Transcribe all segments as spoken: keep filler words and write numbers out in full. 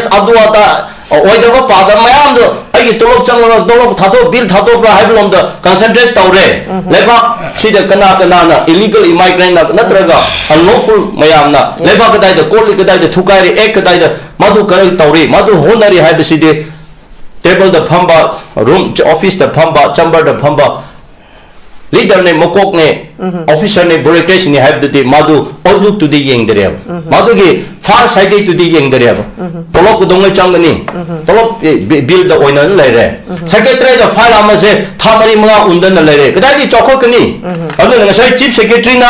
ꯑꯗꯨ ꯑꯗꯥ ꯑꯣꯏꯗꯕ ꯄꯥꯗꯕ ꯃꯌꯥꯝꯗꯣ ꯑꯩꯒꯤ ꯇꯣꯂꯣꯞ ꯆꯪꯂꯒ ꯇꯣꯂꯣꯞ ꯊꯥꯗꯣꯛ, ꯕꯤꯜ ꯊꯥꯗꯣꯛꯄ꯭ꯔꯥ ꯍꯥꯏꯕ ꯂꯣꯝꯗ ꯀꯟꯁꯦꯟꯇ꯭ꯔꯦꯠ ꯇꯧꯔꯦ꯫ ꯂꯩꯕꯥꯛꯁꯤꯗ ꯀꯅꯥ ꯀꯅꯥꯅ ꯏꯂꯤꯒꯦꯜ ꯏꯃꯥꯏꯒ꯭ꯔꯦꯟꯅ ꯅꯠꯇ꯭ꯔꯒ ꯑꯟꯂꯣꯐꯨꯜ ꯃꯌꯥꯝꯅ ꯂꯩꯕꯥꯛ ꯀꯗꯥꯏꯗ ꯀꯣꯠꯂꯤ, ꯀꯗꯥꯏꯗ ꯊꯨꯒꯥꯏꯔꯤ, ꯑꯦꯛ ꯀꯗꯥꯏꯗ ꯃꯗꯨ ꯀꯔꯤ ꯇꯧꯔꯤ, ꯃꯗꯨ ꯍꯣꯠꯅꯔꯤ ꯍꯥꯏꯕꯁꯤꯗꯤ ꯇꯦꯕꯜꯗ ꯐꯝꯕ, ꯔꯨꯝ, ꯑꯣꯐꯤꯁꯇ ꯐꯝꯕ, ꯆꯦꯝꯕꯔꯗ ꯐꯝꯕ ꯂꯤꯗꯔꯅꯦ, ꯃꯀꯣꯛꯅꯦ, ꯑꯣꯐꯤꯁꯔꯅꯦ, ꯕ꯭ꯌꯨꯔꯣꯀ꯭ꯔꯦꯁꯤꯅꯦ ꯍꯥꯏꯕꯗꯨꯗꯤ ꯃꯥꯗꯨ ꯑꯥꯎꯠꯂꯨꯛꯇꯨꯗꯤ ꯌꯦꯡꯗꯔꯦꯕ꯫ ꯃꯥꯗꯨꯒꯤ ꯐꯥꯔ ꯁꯥꯏꯗꯦꯠꯇꯨꯗꯤ ꯌꯦꯡꯗꯔꯦꯕ꯫ ꯇꯣꯂꯣꯞ ꯀꯩꯗꯧꯉꯩ ꯆꯪꯒꯅꯤ? ꯇꯣꯂꯣꯞ, ꯑꯦ, ꯕꯤ-, ꯕꯤꯜꯗ ꯑꯣꯏꯅ ꯂꯩꯔꯦ꯫ ꯁꯦꯀ꯭ꯔꯦꯇꯔꯤꯗ ꯐꯥꯏꯜ ꯑꯃꯁꯦ ꯊꯥ ꯃꯔꯤ ꯃꯉꯥ ꯎꯟꯗꯅ ꯂꯩꯔꯦ꯫ ꯀꯗꯥꯏꯗꯒꯤ ꯆꯥꯎꯈꯠꯀꯅꯤ? ꯑꯗꯨꯅ ꯉꯁꯥꯏ ꯆꯤꯐ ꯁꯦꯀ꯭ꯔꯦꯇꯔꯤꯅ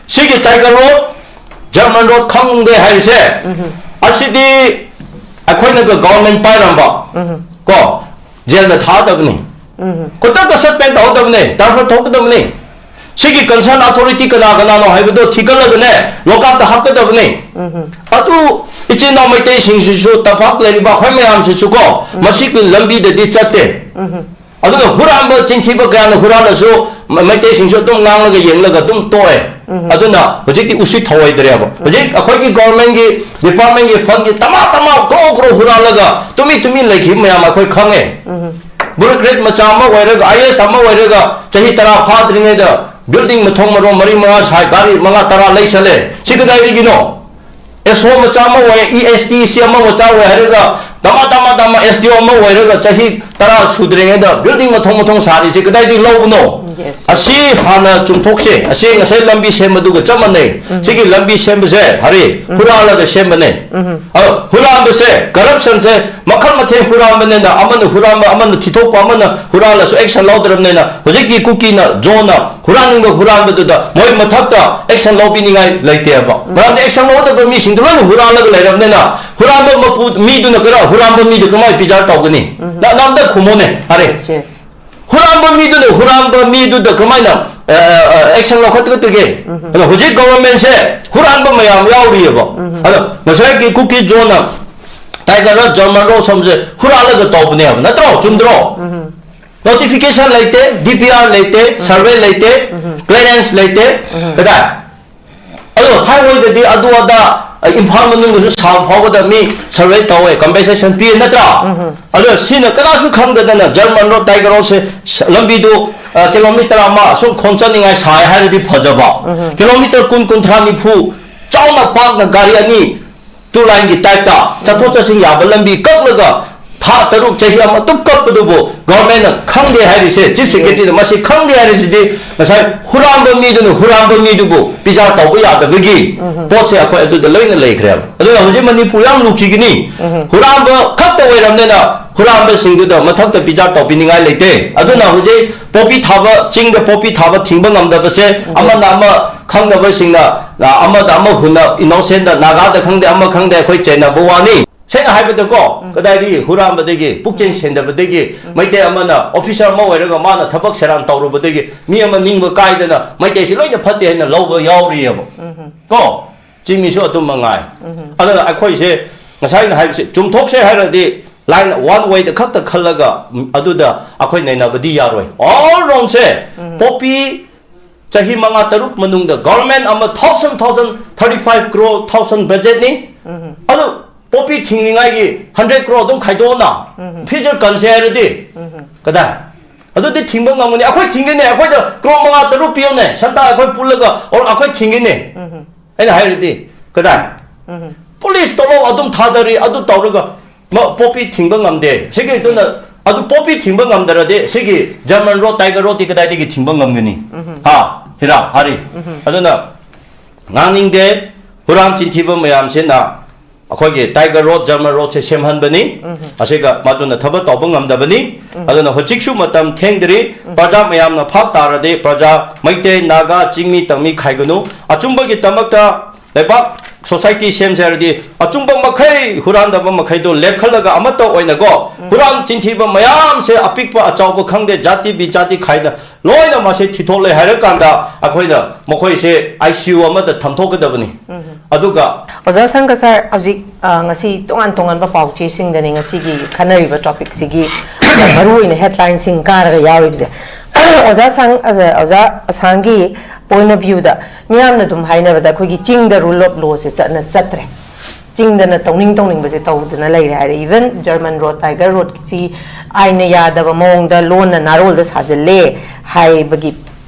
ꯁꯤꯒꯤ ꯇꯥꯏꯒꯔ ꯔꯣꯗ, ꯖꯔꯃꯟ ꯔꯣꯗ ꯈꯪꯗꯦ ꯍꯥꯏꯔꯤꯁꯦ, ꯑꯁꯤꯗꯤ ꯑꯩꯈꯣꯏꯅꯒ ꯒꯚꯔꯟꯃꯦꯟ ꯄꯥꯏꯔꯝꯕ, ꯀꯣ, ꯖꯦꯜꯗ ꯊꯥꯗꯕꯅꯤ꯫ ꯈꯨꯗꯛꯇ ꯁꯁꯄꯦꯟ ꯇꯧꯍꯧꯗꯕꯅꯦ, ꯇ꯭ꯔꯥꯟꯁꯐꯔ ꯊꯣꯛꯀꯗꯕꯅꯤ꯫ ꯁꯤꯒꯤ ꯀꯟꯁꯔꯟ ꯑꯊꯣꯔꯤꯇꯤ ꯀꯅꯥ ꯀꯅꯥꯅꯣ ꯍꯥꯏꯕꯗꯣ ꯊꯤꯒꯠꯂꯒꯅꯦ, ꯂꯣꯀꯞꯇ ꯍꯥꯞꯀꯗꯕꯅꯤ꯫ ꯑꯗꯨ ꯏꯆꯤꯟ ꯏꯅꯥꯎ ꯃꯩꯇꯩꯁꯤꯡꯁꯤꯁꯨ, ꯇꯝꯄꯥꯛ ꯂꯩꯔꯤꯕ ꯑꯩꯈꯣꯏ ꯃꯌꯥꯝꯁꯤꯁꯨ ꯀꯣ, ꯃꯁꯤꯒꯤ ꯂꯝꯕꯤꯗꯗꯤ ꯆꯠꯇꯦ꯫ ꯑꯗꯨꯅ ꯍꯨꯔꯥꯟꯕ ꯆꯤꯟꯊꯤꯕ ꯀꯌꯥꯅ ꯍꯨꯔꯥꯜꯂꯁꯨ ꯃ-, ꯃꯩꯇꯩꯁꯤꯡꯁꯨ ꯑꯗꯨꯝ ꯉꯥꯡꯂꯒ ꯌꯦꯡꯂꯒ ꯑꯗꯨꯝ ꯇꯣꯛꯑꯦ꯫ ꯑꯗꯨꯅ ꯍꯧꯖꯤꯛꯇꯤ ꯎꯁꯤꯠ ꯊꯧꯑꯣꯏꯗ꯭ꯔꯦꯕ꯫ ꯍꯧꯖꯤꯛ ꯑꯩꯈꯣꯏꯒꯤ ꯒꯣꯔꯃꯦꯟꯒꯤ ꯗꯤꯄꯥꯔꯠꯃꯦꯟꯒꯤ ꯐꯟꯒꯤ ꯇꯃꯥ ꯇꯃꯥ ꯀ꯭ꯔꯣ ꯀ꯭ꯔꯣ ꯍꯨꯔꯥꯜꯂꯒ ꯇꯨꯃꯤ ꯇꯨꯃꯤ ꯂꯩꯈꯤꯕ ꯃꯌꯥꯝ ꯑꯩꯈꯣꯏ ꯈꯪꯉꯦ꯫ ꯕ꯭ꯌꯨꯔꯣꯀ꯭ꯔꯦꯠ ꯃꯆꯥ ꯑꯃ ꯑꯣꯏꯔꯒ, ꯑꯥꯏ ꯑꯦꯁ ꯑꯃ ꯑꯣꯏꯔꯒ, ꯆꯍꯤ ꯇꯔꯥ ꯐꯥꯗ꯭ꯔꯤꯉꯩꯗ ꯕꯤꯜꯗꯤꯡ ꯃꯊꯣꯡ ꯃꯔꯣꯡ ꯃꯔꯤ ꯃꯉꯥ ꯁꯥꯏ, ꯒꯥꯔꯤ ꯃꯉꯥ ꯇꯔꯥ ꯂꯩꯁꯜꯂꯦ꯫ ꯁꯤ ꯀꯗꯥꯏꯗꯒꯤꯅꯣ? ꯑꯦꯁ ꯑꯣ ꯃꯆꯥ ꯑꯃ ꯑꯣꯏ, ꯏ ꯑꯦꯁ ꯇꯤ ꯁꯤ ꯑꯃ ꯃꯆꯥ ꯑꯣꯏ ꯍꯥꯏꯔꯒ, ꯇꯃꯥ ꯇꯃꯥ ꯇꯃꯥ ꯑꯦꯁ ꯗꯤ ꯑꯣ ꯑꯃ ꯑꯣꯏꯔꯒ ꯆꯍꯤ ꯇꯔꯥ ꯁꯨꯗ꯭ꯔꯤꯉꯩꯗ ꯕꯤꯜꯗꯤꯡ ꯃꯊꯣꯡ ꯃꯊꯣꯡ ꯁꯥꯔꯤꯁꯦ ꯀꯗꯥꯏꯗꯒꯤ ꯂꯧꯕꯅꯣ? Yes. ꯑꯁꯤ ꯍꯥꯟꯅ ꯆꯨꯝꯊꯣꯛꯁꯦ꯫ ꯑꯁꯤ ꯉꯁꯥꯏ ꯂꯝꯕꯤ ꯁꯦꯝꯕꯗꯨꯒ ꯆꯞ ꯃꯥꯟꯅꯩ꯫ ꯁꯤꯒꯤ ꯂꯝꯕꯤ ꯁꯦꯝꯕꯁꯦ, ꯍꯥꯔꯤ, ꯍꯨꯔꯥꯜꯂꯒ ꯁꯦꯝꯕꯅꯦ꯫ ꯑꯗꯣ ꯍꯨꯔꯥꯟꯕꯁꯦ, ꯀꯔꯞꯁꯟꯁꯦ ꯃꯈꯜ ꯃꯊꯦꯜ ꯍꯨꯔꯥꯟꯕꯅꯤꯅ, ꯑꯃꯅ ꯍꯨꯔꯥꯟꯕ, ꯑꯃꯅ ꯊꯤꯊꯣꯛꯄ, ꯑꯃꯅ ꯍꯨꯔꯥꯜꯂꯁꯨ ꯑꯦꯛꯁꯟ ꯂꯧꯗ꯭ꯔꯕꯅꯤꯅ, ꯍꯧꯖꯤꯛꯀꯤ ꯀꯨꯀꯤꯅ, ꯖꯣꯟꯅ ꯍꯨꯔꯥꯟꯅꯤꯡꯕ ꯍꯨꯔꯥꯟꯕꯗꯨꯗ ꯃꯣꯏ ꯃꯊꯛꯇ ꯑꯦꯛꯁꯟ ꯂꯧꯕꯤꯅꯤꯡꯉꯥꯏ ꯂꯩꯇꯦꯕ꯫ ꯎꯝ꯫ ꯃꯔꯝꯗꯤ ꯑꯦꯛꯁꯟ ꯂꯧꯒꯗꯕ ꯃꯤꯁꯤꯡꯗꯨ ꯂꯣꯏꯅ ꯍꯨꯔꯥꯜꯂꯒ ꯂꯩꯔꯕꯅꯤꯅ, ꯍꯨꯔꯥꯟꯕ ꯃꯄꯨ, ꯃꯤꯗꯨꯅ ꯀꯔ-, ꯍꯨꯔꯥꯟꯕ ꯃꯤꯗꯨ ꯀꯃꯥꯏꯅ ꯕꯤꯆꯥꯔ ꯇꯧꯒꯅꯤ? ꯎꯝ꯫ ꯅ-, ꯅ ꯑꯝꯇ ꯈꯨꯝꯃꯣꯅꯦ, ꯐꯔꯦ꯫ Yes, yes. ꯍꯨꯔꯥꯟꯕ ꯃꯤꯗꯨꯅ ꯍꯨꯔꯥꯟꯕ ꯃꯤꯗꯨꯗ ꯀꯃꯥꯏꯅ, ꯑ, ꯑ, ꯑꯦꯛꯁꯟ ꯂꯧꯈꯠꯀꯗꯒꯦ? ꯎꯝ꯫ ꯑꯗꯣ ꯍꯧꯖꯤꯛ ꯒꯣꯚꯔꯟꯃꯦꯟꯁꯦ ꯍꯨꯔꯥꯟꯕ ꯃꯌꯥꯝ ꯌꯥꯎꯔꯤꯑꯕ꯫ ꯎꯝ꯫ ꯑꯗꯣ ꯉꯁꯥꯏꯒꯤ ꯀꯨꯀꯤ ꯖꯣꯟꯅ ꯇꯥꯏꯒꯔ ꯖꯔꯃꯟ ꯔꯣ ꯁꯣꯝꯁꯦ ꯍꯨꯔꯥꯜꯂꯒ ꯇꯧꯕꯅꯦꯕ, ꯅꯠꯇ꯭ꯔꯣ? ꯆꯨꯝꯗ꯭ꯔꯣ? ꯎꯝ꯫ ꯅꯣꯇꯤꯐꯤꯀꯦꯁꯟ ꯂꯩꯇꯦ, ꯗꯤ ꯄꯤ ꯑꯥꯔ ꯂꯩꯇꯦ, ꯎꯝ꯫ ꯁꯔꯚꯦ ꯂꯩꯇꯦ, ꯎꯝ꯫ ꯀ꯭ꯂꯤꯌꯔꯦꯟꯁ ꯂꯩꯇꯦ, ꯎꯝ꯫ ꯀꯗꯥꯏ? ꯑꯗꯣ ꯍꯥꯏꯋꯦꯗꯗꯤ ꯑꯗꯨ ꯑꯗꯥ ꯑꯩ ꯏꯝꯐꯥꯜ ꯃꯅꯨꯡꯗꯁꯨ ꯁꯥꯕ ꯐꯥꯎꯕꯗ ꯃꯤ ꯁꯔꯚꯦ ꯇꯧꯋꯦ, ꯀꯝꯄꯦꯟꯁꯦꯁꯟ ꯄꯤꯌꯦ ꯅꯠꯇ꯭ꯔꯥ? ꯑꯗꯣ ꯁꯤꯅ ꯀꯅꯥꯁꯨ ꯈꯪꯗꯗꯅ ꯖꯔꯃꯟ ꯔꯣꯗ, ꯇꯥꯏꯒꯔ ꯔꯣꯗꯁꯦ ꯁ- ꯂꯝꯕꯤꯗꯨ, ꯑ, ꯀꯤꯂꯣꯃꯤꯇꯔ ꯑꯃ ꯑꯁꯨꯝ ꯈꯣꯡ ꯆꯠꯅꯤꯡꯉꯥꯏ ꯁꯥꯏ ꯍꯥꯏꯔꯗꯤ ꯐꯖꯕ, ꯀꯤꯂꯣꯃꯤꯇꯔ ꯀꯨꯟ, ꯀꯨꯟꯊ꯭ꯔꯥ, ꯅꯤꯐꯨ ꯆꯥꯎꯅ ꯄꯥꯛꯅ ꯒꯥꯔꯤ ꯑꯅꯤ ꯇꯨ ꯂꯥꯏꯟꯒꯤ ꯇꯥꯏꯞꯇ ꯆꯠꯊꯣꯛ ꯆꯠꯁꯤꯟ ꯌꯥꯕ ꯂꯝꯕꯤ ꯀꯛꯂꯒ ꯊꯥ ꯇꯔꯨꯛ, ꯆꯍꯤ ꯑꯃ ꯑꯗꯨꯝ ꯀꯛꯄꯗꯨꯕꯨ ꯒꯣꯔꯃꯦꯟꯅ ꯈꯪꯗꯦ ꯍꯥꯏꯔꯤꯁꯦ, ꯆꯤꯐ ꯁꯦꯀ꯭ꯔꯦꯇꯔꯤꯅ ꯃꯁꯤ ꯈꯪꯗꯦ ꯍꯥꯏꯔꯤꯁꯤꯗꯤ ꯉꯁꯥꯏ ꯍꯨꯔꯥꯟꯕ ꯃꯤꯗꯨꯅ ꯍꯨꯔꯥꯟꯕ ꯃꯤꯗꯨꯕꯨ ꯕꯤꯆꯥꯔ ꯇꯧꯕ ꯌꯥꯗꯕꯒꯤ ꯄꯣꯠꯁꯦ ꯑꯩꯈꯣꯏ ꯑꯗꯨꯗ ꯂꯣꯏꯅ ꯂꯩꯈ꯭ꯔꯦꯕ꯫ ꯑꯗꯨꯅ ꯍꯧꯖꯤꯛ ꯃꯅꯤꯄꯨꯔ ꯌꯥꯝ ꯂꯨꯈꯤꯒꯅꯤ꯫ ꯍꯨꯔꯥꯟꯕ ꯈꯛꯇ ꯑꯣꯏꯔꯕꯅꯤꯅ ꯍꯨꯔꯥꯟꯕꯁꯤꯡꯗꯨꯗ ꯃꯊꯛꯇ ꯕꯤꯆꯥꯔ ꯇꯧꯕꯤꯅꯤꯡꯉꯥꯏ ꯂꯩꯇꯦ꯫ ꯑꯗꯨꯅ ꯍꯧꯖꯤꯛ ꯄꯣꯄꯤ ꯊꯥꯕ, ꯆꯤꯡꯗ ꯄꯣꯄꯤ ꯊꯥꯕ ꯊꯤꯡꯕ ꯉꯝꯗꯕꯁꯦ ꯑꯃꯅ ꯑꯃ ꯈꯪꯗꯕꯁꯤꯡꯅ, ꯑ, ꯑꯃꯗ ꯑꯃ ꯍꯨꯟꯅ, ꯏꯅꯣꯁꯦꯟꯗ, ꯅꯥꯒꯥꯗ ꯈꯪꯗꯦ, ꯑꯃ ꯈꯪꯗꯦ, ꯑꯩꯈꯣꯏ ꯆꯦꯟꯅꯕ ꯋꯥꯅꯤ꯫ ꯁꯦꯡꯅ ꯍꯥꯏꯕꯗꯀꯣ, ꯀꯗꯥꯏꯗꯒꯤ ꯍꯨꯔꯥꯟꯕꯗꯒꯤ, ꯄꯨꯛꯆꯦꯜ ꯁꯦꯡꯗꯕꯗꯒꯤ, ꯃꯩꯇꯩ ꯑꯃꯅ ꯑꯣꯐꯤꯁꯥꯔ ꯑꯃ ꯑꯣꯏꯔꯒ ꯃꯥꯅ ꯊꯕꯛ ꯁꯦꯔꯥꯟ ꯇꯧꯔꯨꯕꯗꯒꯤ ꯃꯤ ꯑꯃ ꯅꯤꯡꯕ ꯀꯥꯏꯗꯅ ꯃꯩꯇꯩꯁꯤ ꯂꯣꯏꯅ ꯐꯠꯇꯦ ꯍꯥꯏꯅ ꯂꯧꯕ ꯌꯥꯎꯔꯤꯑꯕ꯫ ꯀꯣ? ꯆꯤꯡꯃꯤꯁꯨ ꯑꯗꯨꯝ ꯃꯉꯥꯏ꯫ ꯑꯗꯨꯅ ꯑꯩꯈꯣꯏꯁꯦ ꯉꯁꯥꯏꯅ ꯍꯥꯏꯕꯁꯦ ꯆꯨꯝꯊꯣꯛꯁꯦ ꯍꯥꯏꯔꯗꯤ ꯂꯥꯏꯟ ꯋꯥꯟ ꯋꯦꯗ ꯈꯛꯇ ꯈꯜꯂꯒ, ꯎꯝ, ꯑꯗꯨꯗ ꯑꯩꯈꯣꯏ ꯅꯩꯅꯕꯗꯤ ꯌꯥꯔꯣꯏ꯫ ꯑꯣꯜ ꯔꯣꯝꯁꯦ ꯄꯣꯄꯤ ꯆꯍꯤ ꯃꯉꯥ ꯇꯔꯨꯛ ꯃꯅꯨꯡꯗ ꯒꯣꯔꯃꯦꯟ ꯑꯃ thousand, thousand, thirty five crore, thousand ꯕꯖꯦꯠꯅꯤ꯫ ꯑꯗꯨ ꯄꯣꯄꯤ ꯊꯤꯡꯅꯤꯡꯉꯥꯏꯒꯤ ꯍꯟꯗ꯭ꯔꯦꯠ ꯀ꯭ꯔꯣꯔ ꯑꯗꯨꯝ ꯈꯥꯏꯗꯣꯛꯑꯣꯅ, ꯐ꯭ꯌꯨꯆꯔ ꯀꯟꯁꯦ ꯍꯥꯏꯔꯗꯤ ꯀꯗꯥꯏ? ꯑꯗꯨꯗꯤ ꯊꯤꯡꯕ ꯉꯝꯒꯅꯤ꯫ ꯑꯩꯈꯣꯏ ꯊꯤꯡꯒꯅꯤ, ꯑꯩꯈꯣꯏꯗ ꯀ꯭ꯔꯣꯔ ꯃꯉꯥ ꯇꯔꯨꯛ ꯄꯤꯌꯣꯅꯦ, ꯁꯟꯇꯥ ꯑꯩꯈꯣꯏ ꯄꯨꯜꯂꯒ, ꯑꯣꯔ ꯑꯩꯈꯣꯏ ꯊꯤꯡꯒꯅꯤ꯫ ꯑꯩꯅ ꯍꯥꯏꯔꯗꯤ ꯀꯗꯥꯏ? ꯄꯨꯂꯤꯁ ꯇꯣꯂꯣꯞ ꯑꯗꯨꯝ ꯊꯥꯗꯔꯤ, ꯑꯗꯨ ꯇꯧꯔꯒ ꯃ-, ꯄꯣꯄꯤ ꯊꯤꯡꯕ ꯉꯝꯗꯦ꯫ ꯁꯤꯒꯤ ꯑꯗꯨꯅ, ꯑꯗꯨ ꯄꯣꯄꯤ ꯊꯤꯡꯕ ꯉꯝꯗ꯭ꯔꯗꯤ ꯁꯤꯒꯤ ꯖꯔꯃꯟ ꯔꯣꯗ, ꯇꯥꯏꯒꯔ ꯔꯣꯗꯇꯤ ꯀꯗꯥꯏꯗꯒꯤ ꯊꯤꯡꯕ ꯉꯝꯒꯅꯤ? ꯍꯥ? ꯍꯤꯔꯥ, ꯍꯥꯔꯤ꯫ ꯑꯗꯨꯅ ꯉꯥꯡꯅꯤꯡꯗꯦ꯫ ꯍꯨꯔꯥꯟ ꯆꯤꯟꯊꯤꯕ ꯃꯌꯥꯝꯁꯤꯅ ꯑꯩꯈꯣꯏꯒꯤ ꯇꯥꯏꯒꯔ ꯔꯣꯗ, ꯖꯔꯃꯟ ꯔꯣꯗꯁꯦ ꯁꯦꯝꯍꯟꯕꯅꯤ꯫ ꯑꯁꯤꯒ ꯃꯗꯨꯅ ꯊꯕꯛ ꯇꯧꯕ ꯉꯝꯗꯕꯅꯤ꯫ ꯑꯗꯨꯅ ꯍꯧꯖꯤꯛꯁꯨ ꯃꯇꯝ ꯊꯦꯡꯗ꯭ꯔꯤ꯫ ꯄ꯭ꯔꯖꯥ ꯃꯌꯥꯝꯅ ꯚꯥꯞ ꯇꯥꯔꯗꯤ ꯄ꯭ꯔꯖꯥ, ꯃꯩꯇꯩ, ꯅꯥꯒꯥ, ꯆꯤꯡꯃꯤ, ꯇꯝꯃꯤ ꯈꯥꯏꯒꯅꯨ꯫ ꯑꯆꯨꯝꯕꯒꯤꯗꯃꯛꯇ ꯂꯩꯕꯥꯛ ꯁꯣꯁꯥꯏꯇꯤ ꯁꯦꯝꯁꯦ ꯍꯥꯏꯔꯗꯤ ꯑꯆꯨꯝꯕ ꯃꯈꯩ, ꯍꯨꯔꯥꯟꯗꯕ ꯃꯈꯩꯗꯣ ꯂꯦꯞꯈꯠꯂꯒ ꯑꯃꯠꯇ ꯑꯣꯏꯅꯀꯣ, ꯍꯨꯔꯥꯟ ꯆꯤꯟꯊꯤꯕ ꯃꯌꯥꯝꯁꯦ ꯑꯄꯤꯛꯄ ꯑꯆꯧꯕ ꯈꯪꯗꯦ, ꯖꯥꯇꯤ ꯕꯤꯖꯥꯇꯤ ꯈꯥꯏꯅ ꯂꯣꯏꯅ ꯃꯁꯦ ꯊꯤꯊꯣꯛꯂꯦ ꯍꯥꯏꯔꯀꯥꯟꯗ ꯑꯩꯈꯣꯏꯅ ꯃꯈꯣꯏꯁꯦ ꯑꯥꯏ ꯁꯤ ꯌꯨ ꯑꯃꯗ ꯊꯝꯊꯣꯛꯀꯗꯕꯅꯤ꯫ ꯑꯗꯨꯒ ꯑꯣꯖꯥ ꯁꯪꯒ ꯁꯥꯔ, ꯍꯧꯖꯤꯛ, ꯑ, ꯉꯁꯤ ꯇꯣꯉꯥꯟ ꯇꯣꯉꯥꯟꯕ ꯄꯥꯎ ꯆꯦꯁꯤꯡꯗꯅꯤ ꯉꯁꯤꯒꯤ ꯈꯟꯅꯔꯤꯕ ꯇꯣꯄꯤꯛꯁꯤꯒꯤ ꯃꯔꯨꯑꯣꯏꯅ ꯍꯦꯗꯂꯥꯏꯟꯁꯤꯡ ꯀꯥꯔꯒ ꯌꯥꯎꯔꯤꯕꯁꯦ꯫ ꯑꯣꯖꯥ ꯁꯥꯡ ꯑꯣꯖꯥ ꯑꯁꯥꯡꯒꯤ point of viewꯗ ꯃꯤꯌꯥꯝꯅ ꯑꯗꯨꯝ ꯍꯥꯏꯅꯕꯗ ꯑꯩꯈꯣꯏꯒꯤ ꯆꯤꯡꯗ rule of lawꯁꯦ ꯆꯠꯅ ꯆꯠꯇ꯭ꯔꯦ꯫ ꯆꯤꯡꯗꯅ ꯇꯧꯅꯤꯡ ꯇꯧꯅꯤꯡꯕꯁꯦ ꯇꯧꯗꯅ ꯂꯩꯔꯦ ꯍꯥꯏꯔꯦ꯫ Even German road, Tiger roadꯁꯤ ꯑꯥꯏꯟꯅ ꯌꯥꯗꯕ ꯃꯑꯣꯡꯗ ꯂꯣꯟꯅ ꯅꯥꯔꯣꯜꯗ ꯁꯥꯖꯤꯜꯂꯦ ꯍꯥꯏꯕꯒꯤ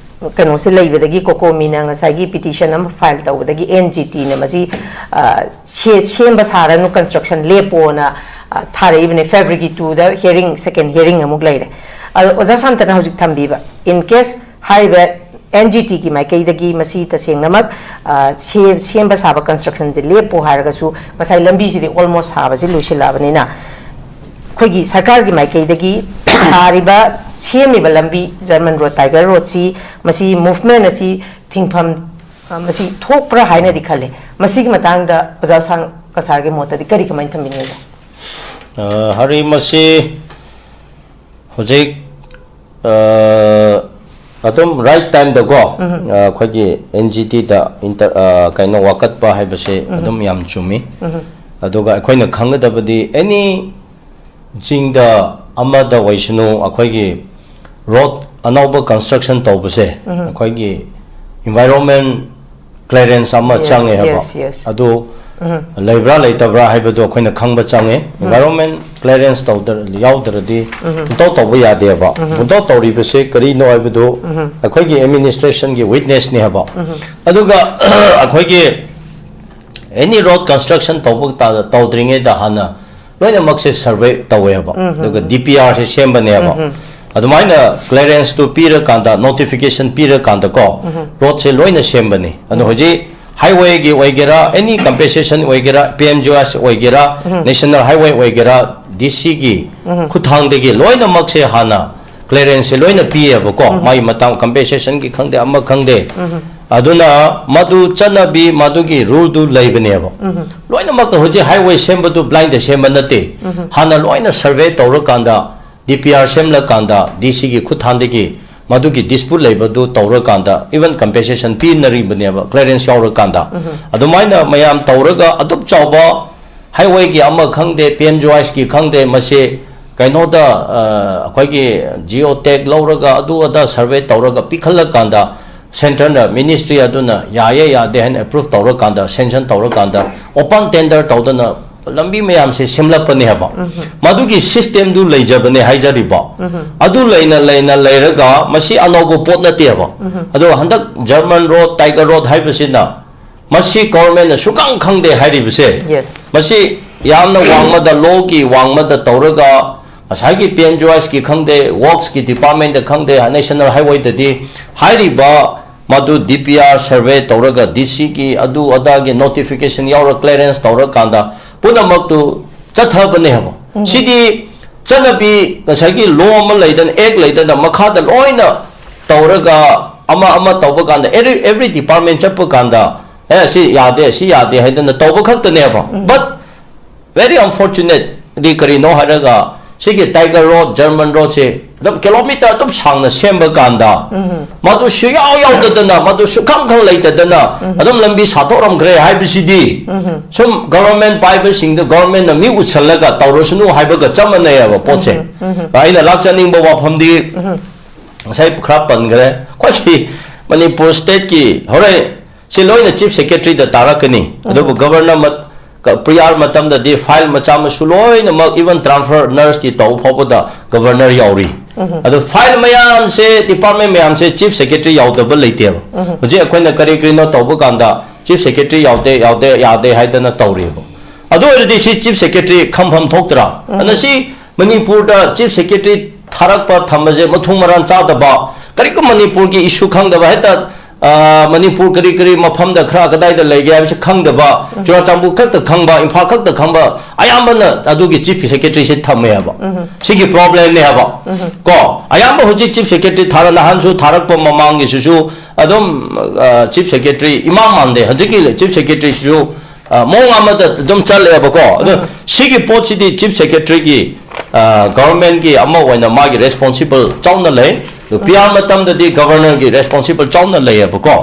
ꯀꯩꯅꯣꯁꯦ ꯂꯩꯕꯗꯒꯤ COCOMIꯅ ꯉꯁꯥꯏꯒꯤ petition ꯑꯃ file ꯇꯧꯕꯗꯒꯤ NGTꯅ ꯃꯁꯤ ꯁꯦꯝꯕ ꯁꯥꯔꯅꯨ, construction ꯂꯦꯞꯄꯣꯅ ꯊꯥꯔꯛꯏꯕꯅꯦ꯫ February twoꯗ hearing, second hearing ꯑꯃꯨꯛ ꯂꯩꯔꯦ꯫ ꯑꯗꯣ ꯑꯣꯖꯥ ꯁꯥꯟꯇꯅ ꯍꯧꯖꯤꯛ ꯊꯝꯕꯤꯕ, in case ꯍꯥꯏꯔꯤꯕ NGTꯒꯤ ꯃꯥꯏꯀꯩꯗꯒꯤ ꯃꯁꯤ ꯇꯁꯦꯡꯅꯃꯛ ꯁꯦꯝꯕ ꯁꯥꯕ constructionꯁꯦ ꯂꯦꯞꯄꯣ ꯍꯥꯏꯔꯒꯁꯨ, ꯉꯁꯥꯏ ꯂꯝꯕꯤꯁꯤꯗꯤ almost ꯁꯥꯕꯁꯤ ꯂꯣꯏꯁꯤꯜꯂꯛꯑꯕꯅꯤꯅ, ꯑꯩꯈꯣꯏꯒꯤ ꯁꯔꯀꯥꯔꯒꯤ ꯃꯥꯏꯀꯩꯗꯒꯤ ꯁꯥꯔꯤꯕ, ꯁꯦꯝꯃꯤꯕ ꯂꯝꯕꯤ, German road, Tiger roadꯁꯤ, ꯃꯁꯤ movement ꯑꯁꯤ ꯊꯤꯡꯐꯝ ꯃꯁꯤ ꯊꯣꯛꯄ꯭ꯔꯥ ꯍꯥꯏꯅꯗꯤ ꯈꯜꯂꯦ꯫ ꯃꯁꯤꯒꯤ ꯃꯇꯥꯡꯗ ꯑꯣꯖꯥ ꯁꯥꯡ ꯀꯁꯥꯔꯒꯤ ꯃꯣꯠꯇꯗꯤ ꯀꯔꯤ, ꯀꯃꯥꯏꯅ ꯊꯝꯕꯤꯅꯤꯡꯉꯤ? ꯍꯔꯤ, ꯃꯁꯤ ꯍꯧꯖꯤꯛ ꯑꯗꯨꯝ right timeꯗꯀꯣ, ꯑꯩꯈꯣꯏꯒꯤ NGTꯗ ꯀꯩꯅꯣ ꯋꯥꯀꯠꯄ ꯍꯥꯏꯕꯁꯦ ꯑꯗꯨꯝ ꯌꯥꯝ ꯆꯨꯝꯃꯤ꯫ ꯑꯗꯨꯒ ꯑꯩꯈꯣꯏꯅ ꯈꯪꯒꯗꯕꯗꯤ, any ꯆꯤꯡꯗ ꯑꯃꯗ ꯑꯣꯏꯁꯅꯨ, ꯑꯩꯈꯣꯏꯒꯤ road ꯑꯅꯧꯕ construction ꯇꯧꯕꯁꯦ ꯑꯩꯈꯣꯏꯒꯤ environment clearance ꯑꯃ ꯆꯪꯉꯦ ꯍꯥꯏꯕ꯫ ꯑꯗꯨ ꯂꯩꯕ꯭ꯔꯥ ꯂꯩꯇꯕ꯭ꯔꯥ ꯍꯥꯏꯕꯗꯨ ꯑꯩꯈꯣꯏꯅ ꯈꯪꯕ ꯆꯪꯉꯦ꯫ Environment clearance ꯇꯧꯗ ꯌꯥꯎꯗ꯭ꯔꯗꯤ ꯄꯨꯡꯇꯧ ꯇꯧꯕ ꯌꯥꯗꯦꯕ꯫ ꯄꯨꯡꯇꯧ ꯇꯧꯔꯤꯕꯁꯦ ꯀꯔꯤꯅꯣ ꯍꯥꯏꯕꯗꯨ ꯑꯩꯈꯣꯏꯒꯤ administrationꯒꯤ weaknessꯅꯤ ꯍꯥꯏꯕ꯫ ꯑꯗꯨꯒ ꯑꯩꯈꯣꯏꯒꯤ any road construction ꯇꯧꯕ ꯇꯧꯗ꯭ꯔꯤꯉꯩꯗ ꯍꯥꯟꯅ ꯂꯣꯏꯅꯃꯛꯁꯦ survey ꯇꯧꯋꯦꯕ꯫ ꯑꯗꯨꯒ DPRꯁꯦ ꯁꯦꯝꯕꯅꯦꯕ꯫ ꯑꯗꯨꯃꯥꯏꯅ clearanceꯇꯨ ꯄꯤꯔꯀꯥꯟꯗ, notification ꯄꯤꯔꯀꯥꯟꯗꯀꯣ, roadꯁꯦ ꯂꯣꯏꯅ ꯁꯦꯝꯕꯅꯤ꯫ ꯑꯗꯣ ꯍꯧꯖꯤꯛ highwayꯒꯤ ꯑꯣꯏꯒꯦꯔꯥ, any compensation ꯑꯣꯏꯒꯦꯔꯥ, PMGSY ꯑꯣꯏꯒꯦꯔꯥ, national highway ꯑꯣꯏꯒꯦꯔꯥ, DCꯒꯤ ꯈꯨꯠꯊꯥꯡꯗꯒꯤ ꯂꯣꯏꯅꯃꯛꯁꯦ ꯍꯥꯟꯅ clearanceꯁꯦ ꯂꯣꯏꯅ ꯄꯤꯌꯦꯕꯀꯣ꯫ ꯃꯥꯒꯤ ꯃꯇꯥꯡ compensationꯒꯤ ꯈꯪꯗꯦ, ꯑꯃ ꯈꯪꯗꯦ꯫ ꯑꯗꯨꯅ ꯃꯗꯨ ꯆꯠꯅꯕꯤ, ꯃꯗꯨꯒꯤ ruleꯗꯨ ꯂꯩꯕꯅꯦꯕ꯫ ꯂꯣꯏꯅꯃꯛꯇ ꯍꯧꯖꯤꯛ highway ꯁꯦꯝꯕꯗꯨ blindꯗ ꯁꯦꯝꯕ ꯅꯠꯇꯦ꯫ ꯍꯥꯟꯅ ꯂꯣꯏꯅ survey ꯇꯧꯔꯀꯥꯟꯗ, DPR ꯁꯦꯝꯂꯀꯥꯟꯗ, DCꯒꯤ ꯈꯨꯠꯊꯥꯡꯗꯒꯤ ꯃꯗꯨꯒꯤ dispute ꯂꯩꯕꯗꯨ ꯇꯧꯔꯀꯥꯟꯗ, even compensation ꯄꯤꯅꯔꯤꯕꯅꯦꯕ, clearance ꯌꯥꯎꯔꯀꯥꯟꯗ꯫ ꯑꯗꯨꯃꯥꯏꯅ ꯃꯌꯥꯝ ꯇꯧꯔꯒ ꯑꯗꯨꯛ ꯆꯥꯎꯕ highwayꯒꯤ ꯑꯃ ꯈꯪꯗꯦ, PMGSYꯒꯤ ꯈꯪꯗꯦ, ꯃꯁꯤ ꯀꯩꯅꯣꯗ ꯑ, ꯑꯩꯈꯣꯏꯒꯤ ꯖꯤꯑꯣ ꯇꯦꯛ ꯂꯧꯔꯒ ꯑꯗꯨ ꯑꯗꯥ ꯁꯔꯚꯦ ꯇꯧꯔꯒ ꯄꯤꯈꯠꯂꯀꯥꯟꯗ ꯁꯦꯟꯇꯔꯅ, ꯃꯤꯅꯤꯁꯇ꯭ꯔꯤ ꯑꯗꯨꯅ ꯌꯥꯏꯌꯦ ꯌꯥꯗꯦ ꯍꯥꯏꯅ ꯑꯦꯄ꯭ꯔꯨꯞ ꯇꯧꯔꯀꯥꯟꯗ, ꯁꯦꯡꯁꯟ ꯇꯧꯔꯀꯥꯟꯗ, ꯑꯣꯄꯟ ꯇꯦꯟꯗꯔ ꯇꯧꯗꯅ ꯂꯝꯕꯤ ꯃꯌꯥꯝꯁꯦ ꯁꯦꯝꯂꯛꯄꯅꯦ ꯍꯥꯏꯕ꯫ ꯃꯗꯨꯒꯤ ꯁꯤꯁꯇꯦꯝꯗꯨ ꯂꯩꯖꯕꯅꯦ ꯍꯥꯏꯖꯔꯤꯕ꯫ ꯑꯗꯨ ꯂꯩꯅ ꯂꯩꯅ ꯂꯩꯔꯒ ꯃꯁꯤ ꯑꯅꯧꯕ ꯄꯣꯠ ꯅꯠꯇꯦꯕ꯫ ꯑꯗꯣ ꯍꯟꯗꯛ ꯖꯔꯃꯟ ꯔꯣꯗ, ꯇꯥꯏꯒꯔ ꯔꯣꯗ ꯍꯥꯏꯕꯁꯤꯅ ꯃꯁꯤ ꯒꯣꯔꯃꯦꯟꯅ ꯁꯨꯈꯪ ꯈꯪꯗꯦ ꯍꯥꯏꯔꯤꯕꯁꯦ꯫ Yes. ꯃꯁꯤ ꯌꯥꯝꯅ ꯋꯥꯡꯃꯗ, ꯂꯣꯒꯤ ꯋꯥꯡꯃꯗ ꯇꯧꯔꯒ ꯉꯁꯥꯏꯒꯤ ꯄꯤ ꯑꯦꯝ ꯖꯤ ꯑꯦꯁꯀꯤ ꯈꯪꯗꯦ, ꯋꯥꯔꯛꯁꯀꯤ ꯗꯤꯄꯥꯔꯠꯃꯦꯟꯗ ꯈꯪꯗꯦ, ꯅꯦꯁꯅꯦꯜ ꯍꯥꯏꯋꯦꯗꯗꯤ ꯍꯥꯏꯔꯤꯕ ꯃꯗꯨ ꯗꯤ ꯄꯤ ꯑꯥꯔ ꯁꯔꯚꯦ ꯇꯧꯔꯒ ꯗꯤ ꯁꯤꯒꯤ ꯑꯗꯨ ꯑꯗꯥꯒꯤ ꯅꯣꯇꯤꯐꯤꯀꯦꯁꯟ ꯌꯥꯎꯔ ꯀ꯭ꯂꯤꯌꯥꯔꯦꯟꯁ ꯇꯧꯔꯀꯥꯟꯗ ꯄꯨꯝꯅꯃꯛꯇꯨ ꯆꯠꯊꯕꯅꯦ ꯍꯥꯏꯕ꯫ ꯁꯤꯗꯤ ꯆꯠꯅꯕꯤ ꯉꯁꯥꯏꯒꯤ ꯂꯣ ꯑꯃ ꯂꯩꯗꯅ, ꯑꯦꯛ ꯂꯩꯗꯅ, ꯃꯈꯥꯗ ꯂꯣꯏꯅ ꯇꯧꯔꯒ ꯑꯃ ꯑꯃ ꯇꯧꯕ ꯀꯥꯟꯗ every, every department ꯆꯠꯄ ꯀꯥꯟꯗ ꯑꯦ ꯁꯤ ꯌꯥꯗꯦ, ꯁꯤ ꯌꯥꯗꯦ ꯍꯥꯏꯗꯅ ꯇꯧꯕ ꯈꯛꯇꯅꯦꯕ꯫ But very unfortunate ꯗꯤ ꯀꯔꯤꯅꯣ ꯍꯥꯏꯔꯒ ꯁꯤꯒꯤ ꯇꯥꯏꯒꯔ ꯔꯣꯗ, ꯖꯔꯃꯟ ꯔꯣꯗꯁꯦ ꯑꯗꯨꯝ ꯀꯤꯂꯣꯃꯤꯇꯔ ꯑꯗꯨꯝ ꯁꯥꯡꯅ ꯁꯦꯝꯕ ꯀꯥꯟꯗ ꯃꯗꯨ ꯁꯨꯌꯥꯎ ꯌꯥꯎꯗꯗꯅ, ꯃꯗꯨ ꯁꯨꯈꯪ ꯈꯪ ꯂꯩꯇꯗꯅ ꯑꯗꯨꯝ ꯂꯝꯕꯤ ꯁꯥꯊꯣꯛꯔꯝꯈ꯭ꯔꯦ ꯍꯥꯏꯕꯁꯤꯗꯤ ꯁꯨꯝ ꯒꯣꯚꯔꯟꯃꯦꯟꯠ ꯄꯥꯏꯕꯁꯤꯡꯗ ꯒꯣꯚꯔꯟꯃꯦꯟꯠꯅ ꯃꯤ ꯎꯠꯁꯜꯂꯒ ꯇꯧꯔꯁꯅꯨ ꯍꯥꯏꯕꯒ ꯆꯞ ꯃꯥꯟꯅꯩꯌꯦꯕ ꯄꯣꯠꯁꯦ꯫ ꯑꯩꯅ ꯂꯥꯛꯆꯅꯤꯡꯕ ꯋꯥꯐꯝꯗꯤ ꯉꯁꯥꯏ ꯈꯔ ꯄꯟꯈ꯭ꯔꯦ, ꯑꯩꯈꯣꯏꯒꯤ ꯃꯅꯤꯄꯨꯔ ꯁ꯭ꯇꯦꯠꯀꯤ ꯍꯣꯔꯦꯟ ꯁꯤ ꯂꯣꯏꯅ ꯆꯤꯐ ꯁꯦꯀ꯭ꯔꯦꯇꯔꯤꯗ ꯇꯥꯔꯛꯀꯅꯤ꯫ ꯑꯗꯨꯕꯨ ꯒꯕꯔꯅꯔ ꯃꯠ-, ꯀ-, ꯄ꯭ꯔꯤꯌꯥꯔ ꯃꯇꯝꯗꯗꯤ ꯐꯥꯏꯜ ꯃꯆꯥ ꯃꯁꯨ ꯂꯣꯏꯅꯃꯛ, even transfer nurse ꯀꯤ ꯇꯧꯕ ꯐꯥꯎꯕꯗ ꯒꯕꯔꯅꯔ ꯌꯥꯎꯔꯤ꯫ ꯑꯗꯣ ꯐꯥꯏꯜ ꯃꯌꯥꯝꯁꯦ, ꯗꯤꯄꯥꯔꯠꯃꯦꯟ ꯃꯌꯥꯝꯁꯦ ꯆꯤꯐ ꯁꯦꯀ꯭ꯔꯦꯇꯔꯤ ꯌꯥꯎꯗꯕ ꯂꯩꯇꯦꯕ꯫ ꯍꯧꯖꯤꯛ ꯑꯩꯈꯣꯏꯅ ꯀꯔꯤ ꯀꯔꯤꯅꯣ ꯇꯧꯕ ꯀꯥꯟꯗ ꯆꯤꯐ ꯁꯦꯀ꯭ꯔꯦꯇꯔꯤ ꯌꯥꯎꯗꯦ, ꯌꯥꯎꯗꯦ, ꯌꯥꯗꯦ ꯍꯥꯏꯗꯅ ꯇꯧꯔꯤꯕ꯫ ꯑꯗꯨ ꯑꯣꯏꯔꯗꯤ ꯁꯤ ꯆꯤꯐ ꯁꯦꯀ꯭ꯔꯦꯇꯔꯤ ꯈꯪꯐꯝ ꯊꯣꯛꯇ꯭ꯔꯥ? ꯑꯗꯨꯅ ꯁꯤ ꯃꯅꯤꯄꯨꯔꯗ ꯆꯤꯐ ꯁꯦꯀ꯭ꯔꯦꯇꯔꯤ ꯊꯥꯔꯛꯄ ꯊꯝꯕꯁꯦ ꯃꯊꯣꯡ ꯃꯔꯥꯟ ꯆꯥꯗꯕ, ꯀꯔꯤꯒꯨꯝꯕ ꯃꯅꯤꯄꯨꯔꯒꯤ ꯏꯁꯨ ꯈꯪꯗꯕ, ꯍꯦꯛꯇ, ꯑ, ꯃꯅꯤꯄꯨꯔ ꯀꯔꯤ ꯀꯔꯤ ꯃꯐꯝꯗ ꯈꯔ ꯀꯗꯥꯏꯗ ꯂꯩꯒꯦ ꯍꯥꯏꯕꯁꯤ ꯈꯪꯗꯕ, ꯆꯨꯔꯥꯆꯥꯟꯄꯨꯔ ꯈꯛꯇ ꯈꯪꯕ, ꯏꯝꯐꯥꯜ ꯈꯛꯇ ꯈꯪꯕ, ꯑꯌꯥꯝꯕꯅ ꯑꯗꯨꯒꯤ ꯆꯤꯐ ꯁꯦꯀ꯭ꯔꯦꯇꯔꯤꯁꯦ ꯊꯝꯃꯦꯕ꯫ ꯁꯤꯒꯤ ꯄ꯭ꯔꯣꯕ꯭ꯂꯦꯝꯅꯦ ꯍꯥꯏꯕ꯫ ꯀꯣ, ꯑꯌꯥꯝꯕ ꯍꯧꯖꯤꯛ ꯆꯤꯐ ꯁꯦꯀ꯭ꯔꯦꯇꯔꯤ ꯊꯥꯔ, ꯅꯍꯥꯟꯁꯨ ꯊꯥꯔꯛꯄ ꯃꯃꯥꯡꯒꯤꯁꯤꯁꯨ ꯑꯗꯨꯝ, ꯑ, ꯆꯤꯐ ꯁꯦꯀ꯭ꯔꯦꯇꯔꯤ ꯏꯃꯥꯟ ꯃꯥꯟꯗꯦ꯫ ꯍꯧꯖꯤꯛꯀꯤ ꯆꯤꯐ ꯁꯦꯀ꯭ꯔꯦꯇꯔꯤꯁꯤꯁꯨ ꯑ, ꯃꯑꯣꯡ ꯑꯃꯗ ꯑꯗꯨꯝ ꯆꯠꯂꯦꯕꯀꯣ꯫ ꯑꯗꯣ ꯁꯤꯒꯤ ꯄꯣꯠꯁꯤꯗꯤ ꯆꯤꯐ ꯁꯦꯀ꯭ꯔꯦꯇꯔꯤꯒꯤ, ꯑ, ꯒꯚꯔꯟꯃꯦꯟꯠꯀꯤ ꯑꯃ ꯑꯣꯏꯅ ꯃꯥꯒꯤ ꯔꯦꯁꯄꯣꯟꯁꯤꯕꯜ ꯆꯥꯎꯅ ꯂꯩ꯫ ꯑꯗꯣ ꯄꯤ ꯑꯥꯔ ꯃꯇꯝꯗꯗꯤ ꯒꯚꯔꯅꯔꯒꯤ ꯔꯦꯁꯄꯣꯟꯁꯤꯕꯜ ꯆꯥꯎꯅ ꯂꯩꯌꯦꯕꯀꯣ꯫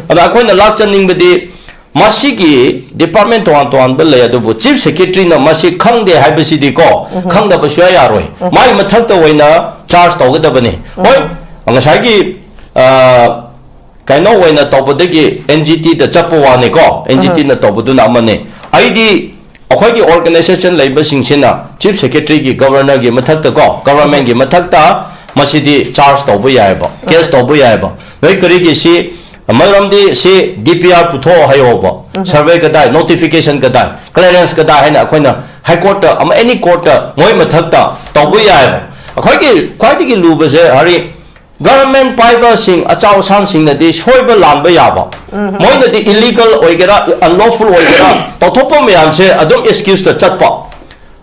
ꯑꯗꯣ ꯑꯩꯈꯣꯏꯅ ꯂꯥꯛꯆꯅꯤꯡꯕꯗꯤ ꯃꯁꯤꯒꯤ ꯗꯤꯄꯥꯔꯠꯃꯦꯟ ꯇꯣꯉꯥꯟ ꯇꯣꯉꯥꯟꯕ ꯂꯩ, ꯑꯗꯨꯕꯨ ꯆꯤꯐ ꯁꯦꯀ꯭ꯔꯦꯇꯔꯤꯅ ꯃꯁꯤ ꯈꯪꯗꯦ ꯍꯥꯏꯕꯁꯤꯗꯤꯀꯣ, ꯈꯪꯗꯕ ꯁꯨꯌꯥ ꯌꯥꯔꯣꯏ꯫ ꯃꯥꯒꯤ ꯃꯊꯛꯇ ꯑꯣꯏꯅ ꯆꯥꯔꯖ ꯇꯧꯒꯗꯕꯅꯤ꯫ ꯍꯣꯏ, ꯉꯁꯥꯏꯒꯤ, ꯑ, ꯀꯩꯅꯣ ꯑꯣꯏꯅ ꯇꯧꯕꯗꯒꯤ ꯑꯦꯟ ꯖꯤ ꯇꯤꯗ ꯆꯠꯄ ꯋꯥꯅꯤꯀꯣ, ꯑꯦꯟ ꯖꯤ ꯇꯤꯅ ꯇꯧꯕꯗꯨꯅ ꯑꯃꯅꯤ꯫ ꯑꯩꯗꯤ ꯑꯩꯈꯣꯏꯒꯤ ꯑꯣꯔꯒꯅꯥꯏꯖꯦꯁꯟ ꯂꯩꯕꯁꯤꯡꯁꯤꯅ ꯆꯤꯐ ꯁꯦꯀ꯭ꯔꯦꯇꯔꯤꯒꯤ, ꯒꯕꯔꯅꯔꯒꯤ ꯃꯊꯛꯇ ꯀꯣ, ꯒꯕꯔꯃꯦꯟꯒꯤ ꯃꯊꯛꯇ ꯃꯁꯤꯗꯤ ꯆꯥꯔꯖ ꯇꯧꯕ ꯌꯥꯏꯑꯕ, ꯀꯦꯁ ꯇꯧꯕ ꯌꯥꯏꯑꯕ꯫ ꯅꯣꯏ ꯀꯔꯤꯒꯤ ꯁꯤ, ꯃꯔꯝꯗꯤ ꯁꯤ ꯗꯤ ꯄꯤ ꯑꯥꯔ ꯄꯨꯊꯣꯛꯑꯣ ꯍꯥꯏꯌꯣꯕ, ꯁꯔꯚꯦ ꯀꯗꯥꯏ, ꯅꯣꯇꯤꯐꯤꯀꯦꯁꯟ ꯀꯗꯥꯏ, ꯀ꯭ꯂꯤꯌꯥꯔꯦꯟꯁ ꯀꯗꯥꯏ ꯍꯥꯏꯅ ꯑꯩꯈꯣꯏꯅ ꯍꯥꯏ ꯀꯣꯔꯠꯇ ꯑꯃ, ꯑꯦꯅꯤ ꯀꯣꯔꯠꯇ ꯃꯣꯏ ꯃꯊꯛꯇ ꯇꯧꯕ ꯌꯥꯏꯑꯕ꯫ ꯑꯩꯈꯣꯏꯒꯤ ꯈ꯭ꯋꯥꯏꯗꯒꯤ ꯂꯨꯕꯁꯦ ꯍꯥꯏꯗꯤ ꯒꯚꯔꯟꯃꯦꯟꯠ ꯄꯥꯏꯕꯁꯤꯡ, ꯑꯆꯧ ꯑꯁꯥꯡꯁꯤꯡꯅꯗꯤ ꯁꯣꯏꯕ ꯂꯥꯟꯕ ꯌꯥꯕ, ꯃꯣꯏꯅꯗꯤ ꯏꯂꯤꯒꯜ ꯑꯣꯏꯒꯦꯔꯥ, ꯑꯟꯂꯣꯐꯨꯜ ꯑꯣꯏꯒꯦꯔꯥ, ꯇꯧꯊꯣꯛꯄ ꯃꯌꯥꯝꯁꯦ ꯑꯗꯨꯝ ꯑꯦꯛꯁꯀ꯭ꯌꯨꯁꯇ ꯆꯠꯄ꯫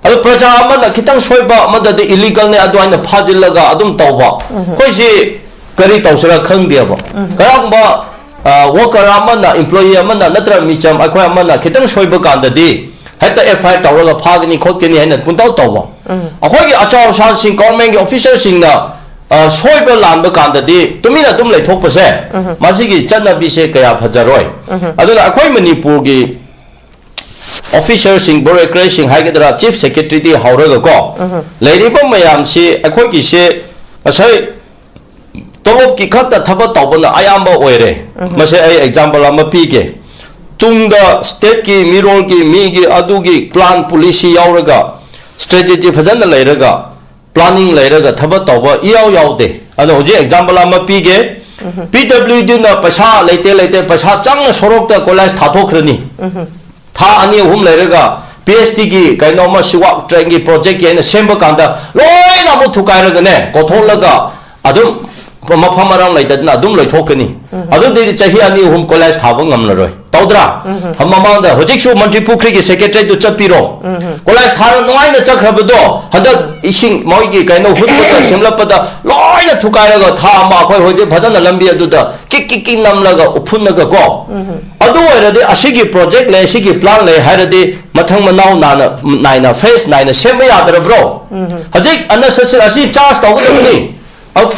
ꯑꯗꯣ ꯄ꯭ꯔꯖꯥ ꯑꯃꯅ ꯈꯤꯇꯪ ꯁꯣꯏꯕ ꯑꯃꯗꯗꯤ ꯏꯂꯤꯒꯜꯅꯦ ꯑꯗꯨ ꯍꯥꯏꯅ ꯐꯥꯖꯤꯜꯂꯒ ꯑꯗꯨꯝ ꯇꯧꯕ꯫ ꯑꯩꯈꯣꯏꯁꯤ ꯀꯔꯤ ꯇꯧꯁꯤꯔꯥ ꯈꯪꯗꯦꯕ꯫ ꯀꯔꯝꯕ, ꯑ, ꯋꯥꯀꯔ ꯑꯃꯅ, ꯏꯝꯄ꯭ꯂꯣꯌꯤ ꯑꯃꯅ ꯅꯠꯇ꯭ꯔꯒ ꯃꯤꯆꯝ ꯑꯩꯈꯣꯏ ꯑꯃꯅ ꯈꯤꯇꯪ ꯁꯣꯏꯕ ꯀꯥꯟꯗꯗꯤ ꯍꯦꯛꯇ ꯑꯦꯐ ꯑꯥꯏ ꯑꯥꯔ ꯇꯧꯔꯒ ꯐꯥꯒꯅꯤ ꯈꯣꯠꯀꯅꯤ ꯍꯥꯏꯅ ꯄꯨꯡꯇꯧ ꯇꯧꯕ꯫ ꯑꯩꯈꯣꯏꯒꯤ ꯑꯆꯧ ꯑꯁꯥꯡꯁꯤꯡ, ꯒꯚꯔꯟꯃꯦꯟꯠꯀꯤ ꯑꯣꯐꯤꯁꯔꯁꯤꯡꯅ, ꯑ, ꯁꯣꯏꯕ ꯂꯥꯟꯕ ꯀꯥꯟꯗꯗꯤ ꯇꯨꯃꯤꯟꯅ ꯑꯗꯨꯝ ꯂꯩꯊꯣꯛꯄꯁꯦ, ꯃꯁꯤꯒꯤ ꯆꯠꯅꯕꯤꯁꯦ ꯀꯌꯥ ꯐꯖꯔꯣꯏ꯫ ꯑꯗꯨꯅ ꯑꯩꯈꯣꯏ ꯃꯅꯤꯄꯨꯔꯒꯤ ꯑꯣꯐꯤꯁꯔꯁꯤꯡ, ꯕ꯭ꯌꯨꯔꯣꯀ꯭ꯔꯦꯠꯁꯤꯡ ꯍꯥꯏꯒꯗ꯭ꯔꯥ, ꯆꯤꯐ ꯁꯦꯀ꯭ꯔꯦꯇꯔꯤꯗꯒꯤ ꯍꯧꯔꯒ ꯀꯣ, ꯂꯩꯔꯤꯕ ꯃꯌꯥꯝꯁꯤ ꯑꯩꯈꯣꯏꯒꯤꯁꯦ ꯉꯁꯥꯏ ꯇꯣꯂꯣꯞꯀꯤ ꯈꯛꯇ ꯊꯕꯛ ꯇꯧꯕꯅ ꯑꯌꯥꯝꯕ ꯑꯣꯏꯔꯦ꯫ ꯃꯁꯤ ꯑꯩ ꯑꯦꯛꯖꯥꯝꯄꯜ ꯑꯃ ꯄꯤꯒꯦ꯫ ꯇꯨꯡꯗ ꯁ꯭ꯇꯦꯠꯀꯤ, ꯃꯤꯔꯣꯜꯒꯤ, ꯃꯤꯒꯤ ꯑꯗꯨꯒꯤ ꯄ꯭ꯂꯥꯟ, ꯄꯣꯂꯤꯁꯤ ꯌꯥꯎꯔꯒ, ꯁ꯭ꯇ꯭ꯔꯦꯇꯦꯖꯤ ꯐꯖꯅ ꯂꯩꯔꯒ, ꯄ꯭ꯂꯥꯅꯤꯡ ꯂꯩꯔꯒ ꯊꯕꯛ ꯇꯧꯕ ꯏꯌꯥꯎ ꯌꯥꯎꯗꯦ꯫ ꯑꯗꯣ ꯍꯧꯖꯤꯛ ꯑꯦꯛꯖꯥꯝꯄꯜ ꯑꯃ ꯄꯤꯒꯦ꯫ ꯄꯤ ꯗꯕ꯭ꯂꯤꯎ ꯗꯤꯅ ꯄꯩꯁꯥ ꯂꯩꯇꯦ, ꯂꯩꯇꯦ, ꯄꯩꯁꯥ ꯆꯪꯅ ꯁꯣꯔꯣꯛꯇ ꯀꯣꯏꯂꯥꯁ ꯊꯥꯊꯣꯛꯈ꯭ꯔꯅꯤ꯫ ꯊꯥ ꯑꯅꯤ ꯑꯍꯨꯝ ꯂꯩꯔꯒ ꯄꯤ ꯑꯩꯆ ꯗꯤꯒꯤ ꯀꯩꯅꯣꯝꯃ, ꯁꯤꯋꯥꯛ ꯇ꯭ꯔꯦꯟꯒꯤ ꯄ꯭ꯔꯣꯖꯦꯛꯀꯤ ꯍꯥꯏꯅ ꯁꯦꯝꯕ ꯀꯥꯟꯗ ꯂꯣꯏꯅ ꯑꯃꯨꯛ ꯊꯨꯒꯥꯏꯔꯒꯅꯦ, ꯀꯣꯊꯣꯛꯂꯒ ꯑꯗꯨꯝ ꯃꯐꯝ ꯃꯔꯥꯡ ꯂꯩꯇꯗꯅ ꯑꯗꯨꯝ ꯂꯣꯏꯊꯣꯛꯀꯅꯤ꯫ ꯑꯗꯨꯗꯩꯗꯤ ꯆꯍꯤ ꯑꯅꯤ ꯑꯍꯨꯝ ꯀꯣꯂꯦꯖ ꯊꯥꯕ ꯉꯝꯂꯔꯣꯏ꯫ ꯇꯧꯗ꯭ꯔꯥ? ꯃꯃꯥꯡꯗ ꯍꯧꯖꯤꯛꯁꯨ ꯃꯟꯇ꯭ꯔꯤ ꯄꯨꯈ꯭ꯔꯤꯒꯤ ꯁꯦꯀ꯭ꯔꯦꯇꯔꯤꯗꯨ ꯆꯠꯄꯤꯔꯣ꯫ ꯀꯣꯂꯦꯖ ꯊꯥꯔ ꯅꯨꯡꯉꯥꯏꯅ ꯆꯠꯈ꯭ꯔꯕꯗꯣ ꯍꯟꯗꯛ ꯏꯁꯤꯡ ꯃꯣꯏꯒꯤ ꯀꯩꯅꯣ ꯍꯨꯠꯄꯗ, ꯁꯦꯝꯂꯛꯄꯗ ꯂꯣꯏꯅ ꯊꯨꯒꯥꯏꯔꯒ ꯊꯥ ꯑꯃ ꯑꯩꯈꯣꯏ ꯍꯧꯖꯤꯛ ꯐꯖꯅ ꯂꯝꯕꯤ ꯑꯗꯨꯗ ꯀꯤꯛ ꯀꯤꯛ ꯀꯤꯛ ꯅꯝꯂꯒ ꯎꯐꯨꯟꯅꯒ ꯀꯣ꯫ ꯑꯗꯨ ꯑꯣꯏꯔꯗꯤ ꯑꯁꯤꯒꯤ ꯄ꯭ꯔꯣꯖꯦꯛ ꯂꯩ, ꯑꯁꯤꯒꯤ ꯄ꯭ꯂꯥꯟ ꯂꯩ ꯍꯥꯏꯔꯗꯤ ꯃꯊꯪ ꯃꯅꯥꯎ ꯅꯥꯅ, ꯅꯥꯏꯅ, ꯐꯦꯁ ꯅꯥꯏꯅ ꯁꯦꯝꯕ ꯌꯥꯗ꯭ꯔꯕ꯭ꯔꯣ? ꯍꯧꯖꯤꯛ ꯑꯅ ꯁꯁ-, ꯑꯁꯤ ꯆꯥꯔꯖ ꯇꯧꯒꯗꯕꯅꯤ꯫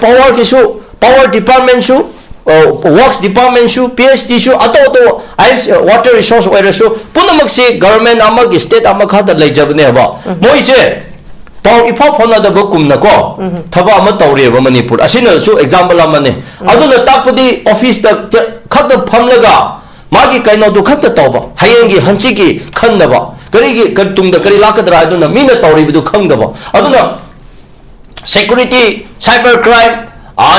ꯄꯥꯋꯔꯒꯤꯁꯨ, ꯄꯥꯋꯔ ꯗꯤꯄꯥꯔꯠꯃꯦꯟꯁꯨ, ꯋꯥꯔꯛꯁ ꯗꯤꯄꯥꯔꯠꯃꯦꯟꯁꯨ, ꯄꯤ ꯑꯩꯆ ꯗꯤꯁꯨ, ꯑꯇꯧ ꯑꯇꯧ ꯑꯥꯏ ꯑꯦꯐ ꯋꯥꯇꯔ ꯔꯤꯁꯣꯔꯁ ꯑꯣꯏꯔꯁꯨ, ꯄꯨꯝꯅꯃꯛꯁꯦ ꯒꯚꯔꯟꯃꯦꯟ ꯑꯃꯒꯤ, ꯁ꯭ꯇꯦꯠ ꯑꯃꯈꯛꯇ ꯂꯩꯖꯕꯅꯦꯕ꯫ ꯃꯣꯏꯁꯦ ꯄꯥꯎ ꯏꯐꯥꯎ ꯐꯥꯎꯅꯗꯕꯒꯨꯝꯅꯀꯣ, ꯊꯕꯛ ꯑꯃ ꯇꯧꯔꯤꯑꯕ ꯃꯅꯤꯄꯨꯔ꯫ ꯑꯁꯤꯅꯁꯨ ꯑꯦꯛꯖꯥꯝꯄꯜ ꯑꯃꯅꯤ꯫ ꯑꯗꯨꯅ ꯇꯥꯛꯄꯗꯤ ꯑꯣꯐꯤꯁꯇ ꯆ-, ꯈꯛꯇ ꯐꯝꯂꯒ ꯃꯥꯒꯤ ꯀꯩꯅꯣꯗꯨ ꯈꯛꯇ ꯇꯧꯕ, ꯍꯌꯦꯡꯒꯤ ꯍꯪꯆꯤꯠꯀꯤ ꯈꯟꯗꯕ, ꯀꯔꯤꯒꯤ, ꯀꯔꯤ ꯇꯨꯡꯗ ꯀꯔꯤ ꯂꯥꯛꯀꯗ꯭ꯔꯥ ꯍꯥꯏꯗꯨꯅ ꯃꯤꯅ ꯇꯧꯔꯤꯕꯗꯨ ꯈꯪꯗꯕ꯫ ꯑꯗꯨꯅ security, cyber crime,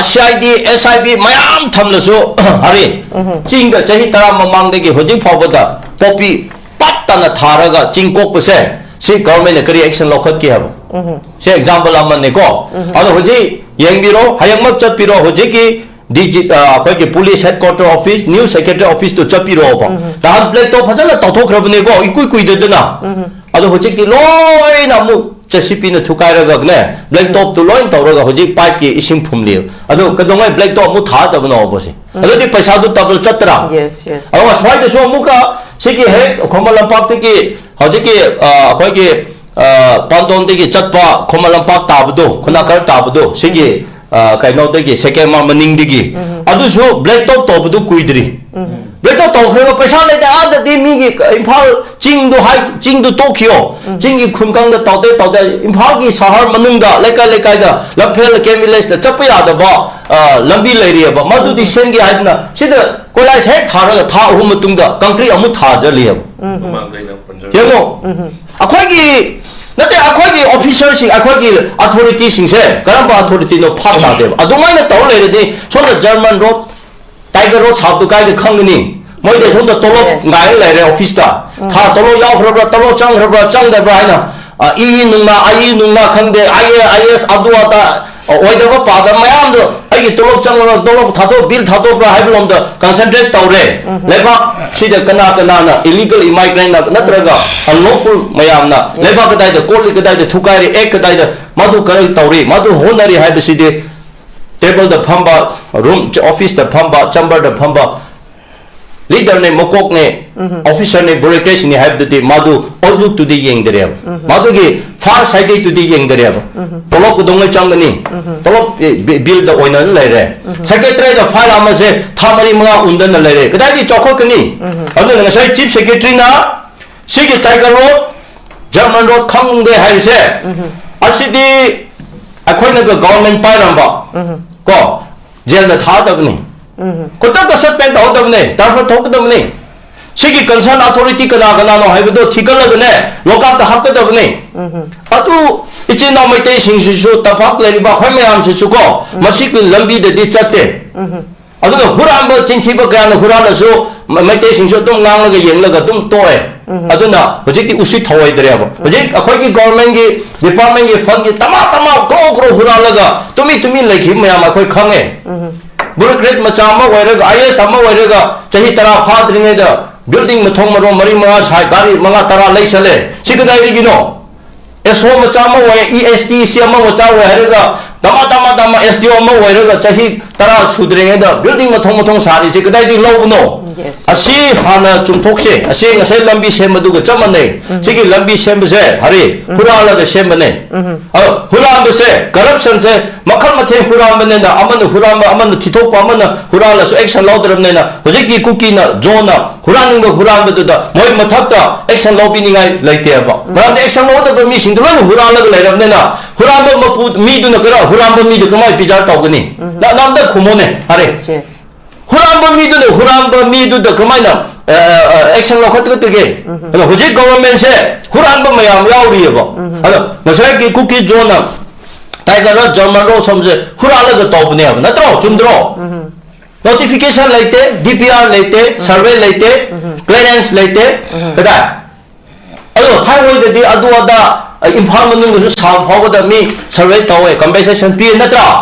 C I D, S I B ꯃꯌꯥꯝ ꯊꯝꯂꯁꯨ, ꯍꯔꯤ, ꯆꯤꯡꯗ ꯆꯍꯤ ꯇꯔꯥ ꯃꯃꯥꯡꯗꯒꯤ ꯍꯧꯖꯤꯛ ꯐꯥꯎꯕꯗ ꯄꯣꯄꯤ ꯄꯠꯇꯅ ꯊꯥꯔꯒ ꯆꯤꯡ ꯀꯣꯛꯄꯁꯦ, ꯁꯤ ꯒꯚꯔꯟꯃꯦꯟꯅ ꯀꯔꯤ ꯑꯦꯛꯁꯟ ꯂꯧꯈꯠꯀꯦ ꯍꯥꯏꯕ? ꯁꯤ ꯑꯦꯛꯖꯥꯝꯄꯜ ꯑꯃꯅꯤꯀꯣ꯫ ꯑꯗꯣ ꯍꯧꯖꯤꯛ ꯌꯦꯡꯕꯤꯔꯣ, ꯍꯌꯦꯡꯃꯛ ꯆꯠꯄꯤꯔꯣ, ꯍꯧꯖꯤꯛꯀꯤ ꯗꯤ ꯖꯤ, ꯑ, ꯑꯩꯈꯣꯏꯒꯤ police head quarter office, new secretary ꯑꯣꯐꯤꯁꯇꯨ ꯆꯠꯄꯤꯔꯣꯕ꯫ ꯅꯍꯥꯟ ꯕ꯭ꯂꯦꯛ ꯇꯣꯞ ꯐꯖꯅ ꯇꯧꯊꯣꯛꯈ꯭ꯔꯕꯅꯦꯀꯣ, ꯏꯀꯨꯏ ꯀꯨꯏꯗꯗꯅ꯫ ꯑꯗꯣ ꯍꯧꯖꯤꯛꯇꯤ ꯂꯣꯏꯅ ꯑꯃꯨꯛ ꯖꯦ ꯁꯤ ꯕꯤꯅ ꯊꯨꯒꯥꯏꯔꯒꯅꯦ, ꯕ꯭ꯂꯦꯛ ꯇꯣꯞꯇꯨ ꯂꯣꯏ ꯇꯧꯔꯒ ꯍꯧꯖꯤꯛ ꯄꯥꯏꯞꯀꯤ ꯏꯁꯤꯡ ꯐꯨꯝꯂꯤ꯫ ꯑꯗꯣ ꯀꯩꯗꯧꯉꯩ ꯕ꯭ꯂꯦꯛ ꯇꯣꯞ ꯑꯃꯨꯛ ꯊꯥꯗꯕꯅꯣꯕ ꯁꯦ? ꯑꯗꯨꯗꯤ ꯄꯩꯁꯥꯗꯨ ꯗꯕꯜ ꯆꯠꯇ꯭ꯔꯥ? Yes, yes. ꯑꯗꯨꯒ ꯁ꯭ꯋꯥꯏꯗꯁꯨ ꯑꯃꯨꯛꯀ ꯁꯤꯒꯤ ꯍꯦꯛ ꯈꯨꯃꯟ ꯂꯝꯄꯥꯛꯇꯒꯤ ꯍꯧꯖꯤꯛꯀꯤ, ꯑ, ꯑꯩꯈꯣꯏꯒꯤ, ꯑ, ꯄꯥꯟꯇꯣꯟꯗꯒꯤ ꯆꯠꯄ ꯈꯨꯃꯟ ꯂꯝꯄꯥꯛ ꯇꯥꯕꯗꯣ, ꯈꯨꯅꯥꯀꯔ ꯇꯥꯕꯗꯣ, ꯁꯤꯒꯤ, ꯑ, ꯀꯩꯅꯣꯗꯒꯤ, ꯁꯦꯀꯦꯃꯥ ꯃꯅꯤꯡꯗꯒꯤ, ꯑꯗꯨꯁꯨ ꯕ꯭ꯂꯦꯛ ꯇꯣꯞ ꯇꯧꯕꯗꯨ ꯀꯨꯏꯗ꯭ꯔꯤ꯫ ꯕ꯭ꯂꯦꯛ ꯇꯣꯞ ꯇꯧꯈ꯭ꯔꯒ ꯄꯩꯁꯥ ꯂꯩꯇꯦ, ꯑꯥꯗꯗꯤ ꯃꯤꯒꯤ ꯏꯝꯐꯥꯜ ꯆꯤꯡꯗꯨ ꯍꯥꯏ, ꯆꯤꯡꯗꯨ ꯇꯣꯛꯈꯤꯌꯣ꯫ ꯆꯤꯡꯒꯤ ꯈꯨꯟꯒꯪꯗ ꯇꯧꯗꯦ, ꯇꯧꯗꯦ꯫ ꯏꯝꯐꯥꯜꯒꯤ ꯁꯍꯔ ꯃꯅꯨꯡꯗ ꯂꯩꯀꯥꯏ ꯂꯩꯀꯥꯏꯗ ꯂꯝꯐꯦꯜ ꯀꯦꯝ ꯚꯤꯂꯦꯖꯇ ꯆꯠꯄ ꯌꯥꯗꯕ, ꯑ, ꯂꯝꯕꯤ ꯂꯩꯔꯤꯑꯕ꯫ ꯃꯗꯨꯗꯤ ꯁꯦꯝꯒꯦ ꯍꯥꯏꯗꯅ ꯁꯤꯗ ꯀꯣꯏꯂꯥꯁ ꯍꯦꯛ ꯊꯥꯔꯒ ꯊꯥ ꯑꯍꯨꯝ ꯃꯇꯨꯡꯗ ꯀꯪꯀ꯭ꯔꯤꯠ ꯑꯃꯨꯛ ꯊꯥꯖꯜꯂꯤꯑꯕ꯫ ꯃꯃꯥꯡꯗ ꯑꯩꯅ ꯄꯟꯖꯔ ꯌꯦꯡꯉꯣ, ꯑꯩꯈꯣꯏꯒꯤ, ꯅꯠꯇꯦ, ꯑꯩꯈꯣꯏꯒꯤ ꯑꯣꯐꯤꯁꯔꯁꯤꯡ, ꯑꯩꯈꯣꯏꯒꯤ ꯑꯊꯣꯔꯤꯇꯤꯁꯤꯡꯁꯦ ꯀꯔꯝꯕ ꯑꯊꯣꯔꯤꯇꯤꯅꯣ ꯐꯥꯞ ꯇꯥꯗꯦꯕ꯫ ꯑꯗꯨꯃꯥꯏꯅ ꯇꯧꯔ ꯂꯩꯔꯗꯤ ꯁꯣꯝꯗ ꯖꯔꯃꯟ ꯔꯣꯗ, ꯇꯥꯏꯒꯔ ꯔꯣꯗ ꯁꯥꯕꯗꯨ ꯀꯥꯏꯗ ꯈꯪꯒꯅꯤ? ꯃꯣꯏꯗ ꯁꯣꯝꯗ ꯇꯣꯂꯣꯞ Yes. ꯉꯥꯏꯔ ꯂꯩꯔꯦ ꯑꯣꯐꯤꯁꯇ꯫ ꯊꯥ ꯇꯣꯂꯣꯞ ꯌꯥꯎꯈ꯭ꯔꯕ꯭ꯔꯥ, ꯇꯣꯂꯣꯞ ꯆꯪꯈ꯭ꯔꯕ꯭ꯔꯥ, ꯆꯪꯗꯕ꯭ꯔꯥ ꯍꯥꯏꯅ, ꯑ, ꯏ ꯅꯨꯡꯅ, ꯑꯥꯏ ꯏ ꯅꯨꯡꯅ ꯈꯪꯗꯦ, ꯑꯥꯏ ꯑꯦ, ꯑꯥꯏ ꯑꯦꯁ, ꯑꯗꯨ ꯑꯗꯥ, ꯑ, ꯑꯣꯏꯗꯕ ꯄꯥꯗꯕ ꯃꯌꯥꯝꯗꯣ, ꯑꯩꯒꯤ ꯇꯣꯂꯣꯞ ꯆꯪꯉꯕ꯭ꯔꯥ, ꯇꯣꯂꯣꯞ ꯊꯥꯗꯣꯛ, ꯕꯤꯜ ꯊꯥꯗꯣꯛꯄ꯭ꯔꯥ ꯍꯥꯏꯕ ꯂꯣꯝꯗ ꯀꯟꯁꯦꯟꯇ꯭ꯔꯦꯠ ꯇꯧꯔꯦ꯫ ꯂꯩꯕꯥꯛ ꯁꯤꯗ ꯀꯅꯥ ꯀꯅꯥꯅ ꯏꯂꯤꯒꯜ ꯏꯃꯥꯏꯒ꯭ꯔꯦꯟꯅ ꯅꯠꯇ꯭ꯔꯒ ꯑꯟꯂꯣꯐꯨꯜ ꯃꯌꯥꯝꯅ ꯂꯩꯕꯥꯛ ꯀꯗꯥꯏꯗ ꯀꯣꯠꯂꯤ, ꯀꯗꯥꯏꯗ ꯊꯨꯒꯥꯏꯔꯤ, ꯑꯦꯛ ꯀꯗꯥꯏꯗ, ꯃꯗꯨ ꯀꯔꯤ ꯇꯧꯔꯤ, ꯃꯗꯨ ꯍꯣꯠꯅꯔꯤ ꯍꯥꯏꯕꯁꯤꯗꯤ ꯇꯦꯕꯜꯗ ꯐꯝꯕ, ꯔꯨꯝ, ꯑꯣꯐꯤꯁꯇ ꯐꯝꯕ, ꯆꯦꯝꯕꯔꯗ ꯐꯝꯕ, ꯂꯤꯗꯔꯅꯦ, ꯃꯀꯣꯛꯅꯦ, ꯑꯣꯐꯤꯁꯔꯅꯦ, ꯕ꯭ꯌꯨꯔꯣꯀ꯭ꯔꯦꯁꯤꯅꯦ ꯍꯥꯏꯕꯗꯨꯗꯤ ꯃꯥꯗꯨ ꯑꯥꯎꯠꯂꯨꯛꯇꯨꯗꯤ ꯌꯦꯡꯗꯔꯦꯕ, ꯃꯥꯗꯨꯒꯤ ꯐꯥꯔ ꯁꯥꯏꯗꯇꯨꯗꯤ ꯌꯦꯡꯗꯔꯦꯕ꯫ ꯇꯣꯂꯣꯞ ꯀꯩꯗꯧꯉꯩ ꯆꯪꯒꯅꯤ, ꯇꯣꯂꯣꯞ ꯕꯤꯜꯗ ꯑꯣꯏꯅ ꯂꯩꯔꯦ꯫ ꯁꯦꯀ꯭ꯔꯦꯇꯔꯤꯗ ꯐꯥꯏꯜ ꯑꯃꯁꯦ ꯊꯥ ꯃꯔꯤ ꯃꯉꯥ ꯎꯟꯗꯅ ꯂꯩꯔꯦ, ꯀꯗꯥꯏꯗꯒꯤ ꯆꯥꯎꯈꯠꯀꯅꯤ? ꯑꯗꯨꯅ ꯉꯁꯥꯏ ꯆꯤꯐ ꯁꯦꯀ꯭ꯔꯦꯇꯔꯤꯅ ꯁꯤꯒꯤ ꯇꯥꯏꯒꯔ ꯔꯣꯗ, ꯖꯔꯃꯟ ꯔꯣꯗ ꯈꯪꯗꯦ ꯍꯥꯏꯔꯤꯁꯦ, ꯑꯁꯤꯗꯤ ꯑꯩꯈꯣꯏꯅꯒ ꯒꯚꯔꯟꯃꯦꯟ ꯄꯥꯏꯔꯝꯕ ꯀꯣ, ꯖꯦꯜꯗ ꯊꯥꯗꯕꯅꯤ, ꯈꯨꯗꯛꯇ ꯁꯁꯄꯦꯟ ꯇꯧꯍꯧꯗꯕꯅꯤ, ꯇ꯭ꯔꯥꯟꯁꯐꯔ ꯊꯣꯛꯀꯗꯕꯅꯤ꯫ ꯁꯤꯒꯤ ꯀꯟꯁꯔꯟ ꯑꯊꯣꯔꯤꯇꯤ ꯀꯅꯥ ꯀꯅꯥꯅꯣ ꯍꯥꯏꯕꯗꯣ ꯊꯤꯒꯠꯂꯒꯅꯦ ꯂꯣꯀꯞꯇ ꯍꯥꯞꯀꯗꯕꯅꯤ꯫ ꯑꯗꯨ ꯏꯆꯤꯟ ꯏꯅꯥꯎ ꯃꯩꯇꯩꯁꯤꯡꯁꯤꯁꯨ, ꯇꯝꯄꯥꯛ ꯂꯩꯔꯤꯕ ꯑꯩꯈꯣꯏ ꯃꯌꯥꯝꯁꯤꯁꯨ ꯀꯣ, ꯃꯁꯤꯒꯤ ꯂꯝꯕꯤꯗꯗꯤ ꯆꯠꯇꯦ꯫ ꯑꯗꯨꯅ ꯍꯨꯔꯥꯟꯕ ꯆꯤꯟꯊꯤꯕ ꯀꯌꯥꯅ ꯍꯨꯔꯥꯜꯂꯁꯨ ꯃ-, ꯃꯩꯇꯩꯁꯤꯡꯁꯨ ꯑꯗꯨꯝ ꯉꯥꯡꯂꯒ ꯌꯦꯡꯂꯒ ꯑꯗꯨꯝ ꯇꯣꯛꯑꯦ꯫ ꯑꯗꯨꯅ ꯍꯧꯖꯤꯛꯇꯤ ꯎꯁꯤꯠ ꯊꯧꯑꯣꯏꯗ꯭ꯔꯦꯕ꯫ ꯍꯧꯖꯤꯛ ꯑꯩꯈꯣꯏꯒꯤ ꯒꯣꯔꯃꯦꯟꯒꯤ ꯗꯤꯄꯥꯔꯠꯃꯦꯟꯒꯤ ꯐꯟꯒꯤ ꯇꯃꯥ ꯇꯃꯥ ꯀ꯭ꯔꯣ ꯀ꯭ꯔꯣ ꯍꯨꯔꯥꯜꯂꯒ ꯇꯨꯃꯤꯟ ꯇꯨꯃꯤꯟ ꯂꯩꯈꯤꯕ ꯃꯌꯥꯝ ꯑꯩꯈꯣꯏ ꯈꯪꯉꯦ꯫ ꯕ꯭ꯌꯨꯔꯣꯀ꯭ꯔꯦꯠ ꯃꯆꯥ ꯑꯃ ꯑꯣꯏꯔꯒ, ꯑꯥꯏ ꯑꯦꯁ ꯑꯃ ꯑꯣꯏꯔꯒ ꯆꯍꯤ ꯇꯔꯥ ꯐꯥꯗ꯭ꯔꯤꯉꯩꯗ ꯕꯤꯜꯗꯤꯡ ꯃꯊꯣꯡ ꯃꯔꯣꯡ ꯃꯔꯤ ꯃꯉꯥ ꯁꯥꯏ, ꯒꯥꯔꯤ ꯃꯉꯥ ꯇꯔꯥ ꯂꯩꯁꯜꯂꯦ꯫ ꯁꯤ ꯀꯗꯥꯏꯗꯒꯤꯅꯣ? ꯑꯦꯁ ꯑꯣ ꯃꯆꯥ ꯑꯃ ꯑꯣꯏ, ꯏ ꯑꯦꯁ ꯇꯤ ꯁꯤ ꯑꯃ ꯃꯆꯥ ꯑꯣꯏ ꯍꯥꯏꯔꯒ ꯗꯃꯥ ꯗꯃꯥ ꯗꯃꯥ ꯑꯦꯁ ꯗꯤ ꯑꯣ ꯑꯃ ꯑꯣꯏꯔꯒ ꯆꯍꯤ ꯇꯔꯥ ꯁꯨꯗ꯭ꯔꯤꯉꯩꯗ ꯕꯤꯜꯗꯤꯡ ꯃꯊꯣꯡ ꯃꯊꯣꯡ ꯁꯥꯔꯤꯁꯦ ꯀꯗꯥꯏꯗꯒꯤ ꯂꯧꯕꯅꯣ? Yes. ꯑꯁꯤ ꯍꯥꯟꯅ ꯆꯨꯝꯊꯣꯛꯁꯦ꯫ ꯑꯁꯤ ꯉꯁꯥꯏ ꯂꯝꯕꯤ ꯁꯦꯝꯕꯗꯨꯒ ꯆꯞ ꯃꯥꯟꯅꯩ꯫ ꯁꯤꯒꯤ ꯂꯝꯕꯤ ꯁꯦꯝꯕꯁꯦ ꯍꯥꯔꯤ ꯍꯨꯔꯥꯜꯂꯒ ꯁꯦꯝꯕꯅꯦ꯫ ꯑꯗꯣ ꯍꯨꯔꯥꯟꯕꯁꯦ, ꯀꯔꯞꯁꯟꯁꯦ ꯃꯈꯜ ꯃꯊꯦꯜ ꯍꯨꯔꯥꯟꯕꯅꯤꯅ, ꯑꯃꯅ ꯍꯨꯔꯥꯟꯕ, ꯑꯃꯅ ꯊꯤꯊꯣꯛꯄ, ꯑꯃꯅ ꯍꯨꯔꯥꯜꯂꯁꯨ ꯑꯦꯛꯁꯟ ꯂꯧꯗ꯭ꯔꯕꯅꯤꯅ ꯍꯧꯖꯤꯛꯇꯤ ꯀꯨꯀꯤꯅ, ꯖꯣꯟꯅ ꯍꯨꯔꯥꯟꯅꯤꯡꯕ ꯍꯨꯔꯥꯟꯕꯗꯨꯗ ꯃꯣꯏ ꯃꯊꯛꯇ ꯑꯦꯛꯁꯟ ꯂꯧꯕꯤꯅꯤꯡꯉꯥꯏ ꯂꯩꯇꯦꯕ꯫ ꯃꯔꯝꯗꯤ ꯑꯦꯛꯁꯟ ꯂꯧꯒꯗꯕ ꯃꯤꯁꯤꯡꯗꯣ ꯂꯣꯏꯅ ꯍꯨꯔꯥꯜꯂꯒ ꯂꯩꯔꯕꯅꯤꯅ ꯍꯨꯔꯥꯟꯕ ꯃꯄꯨ ꯃꯤꯗꯨꯅ ꯀꯔ-, ꯍꯨꯔꯥꯟꯕ ꯃꯤꯗꯨ ꯀꯃꯥꯏꯅ ꯕꯤꯆꯥꯔ ꯇꯧꯒꯅꯤ? ꯅ-, ꯅ ꯑꯝꯇ ꯈꯨꯝꯃꯣꯅꯦ, ꯍꯥꯔꯤ꯫ Yes, yes. ꯍꯨꯔꯥꯟꯕ ꯃꯤꯗꯨꯅ ꯍꯨꯔꯥꯟꯕ ꯃꯤꯗꯨꯗ ꯀꯃꯥꯏꯅ, ꯑ, ꯑ, ꯑꯦꯛꯁꯟ ꯂꯧꯈꯠꯀꯗꯒꯦ? ꯑꯗꯣ ꯍꯧꯖꯤꯛ ꯒꯣꯚꯔꯟꯃꯦꯟꯁꯦ ꯍꯨꯔꯥꯟꯕ ꯃꯌꯥꯝ ꯌꯥꯎꯔꯤꯑꯕ꯫ ꯑꯗꯣ ꯉꯁꯥꯏꯒꯤ ꯀꯨꯀꯤ ꯖꯣꯟꯅ ꯇꯥꯏꯒꯔ ꯖꯔꯃꯟ ꯔꯣ ꯁꯣꯝꯁꯦ ꯍꯨꯔꯥꯜꯂꯒ ꯇꯧꯕꯅꯦꯕ, ꯅꯠꯇ꯭ꯔꯣ? ꯆꯨꯝꯗ꯭ꯔꯣ? ꯅꯣꯇꯤꯐꯤꯀꯦꯁꯟ ꯂꯩꯇꯦ, ꯗꯤ ꯄꯤ ꯑꯥꯔ ꯂꯩꯇꯦ, ꯁꯔꯚꯦ ꯂꯩꯇꯦ, ꯀ꯭ꯂꯤꯌꯔꯦꯟꯁ ꯂꯩꯇꯦ, ꯀꯗꯥꯏ? ꯑꯗꯣ ꯍꯥꯏꯋꯦꯗꯗꯤ ꯑꯗꯨ ꯑꯗꯥ, ꯑ, ꯏꯝꯐꯥꯜ ꯃꯅꯨꯡꯗꯁꯨ ꯁꯥꯡ ꯐꯥꯎꯕꯗ ꯃꯤ ꯁꯔꯚꯦ ꯇꯧꯋꯦ, ꯀꯝꯄꯦꯟꯁꯦꯁꯟ ꯄꯤꯌꯦ, ꯅꯠꯇ꯭ꯔꯥ?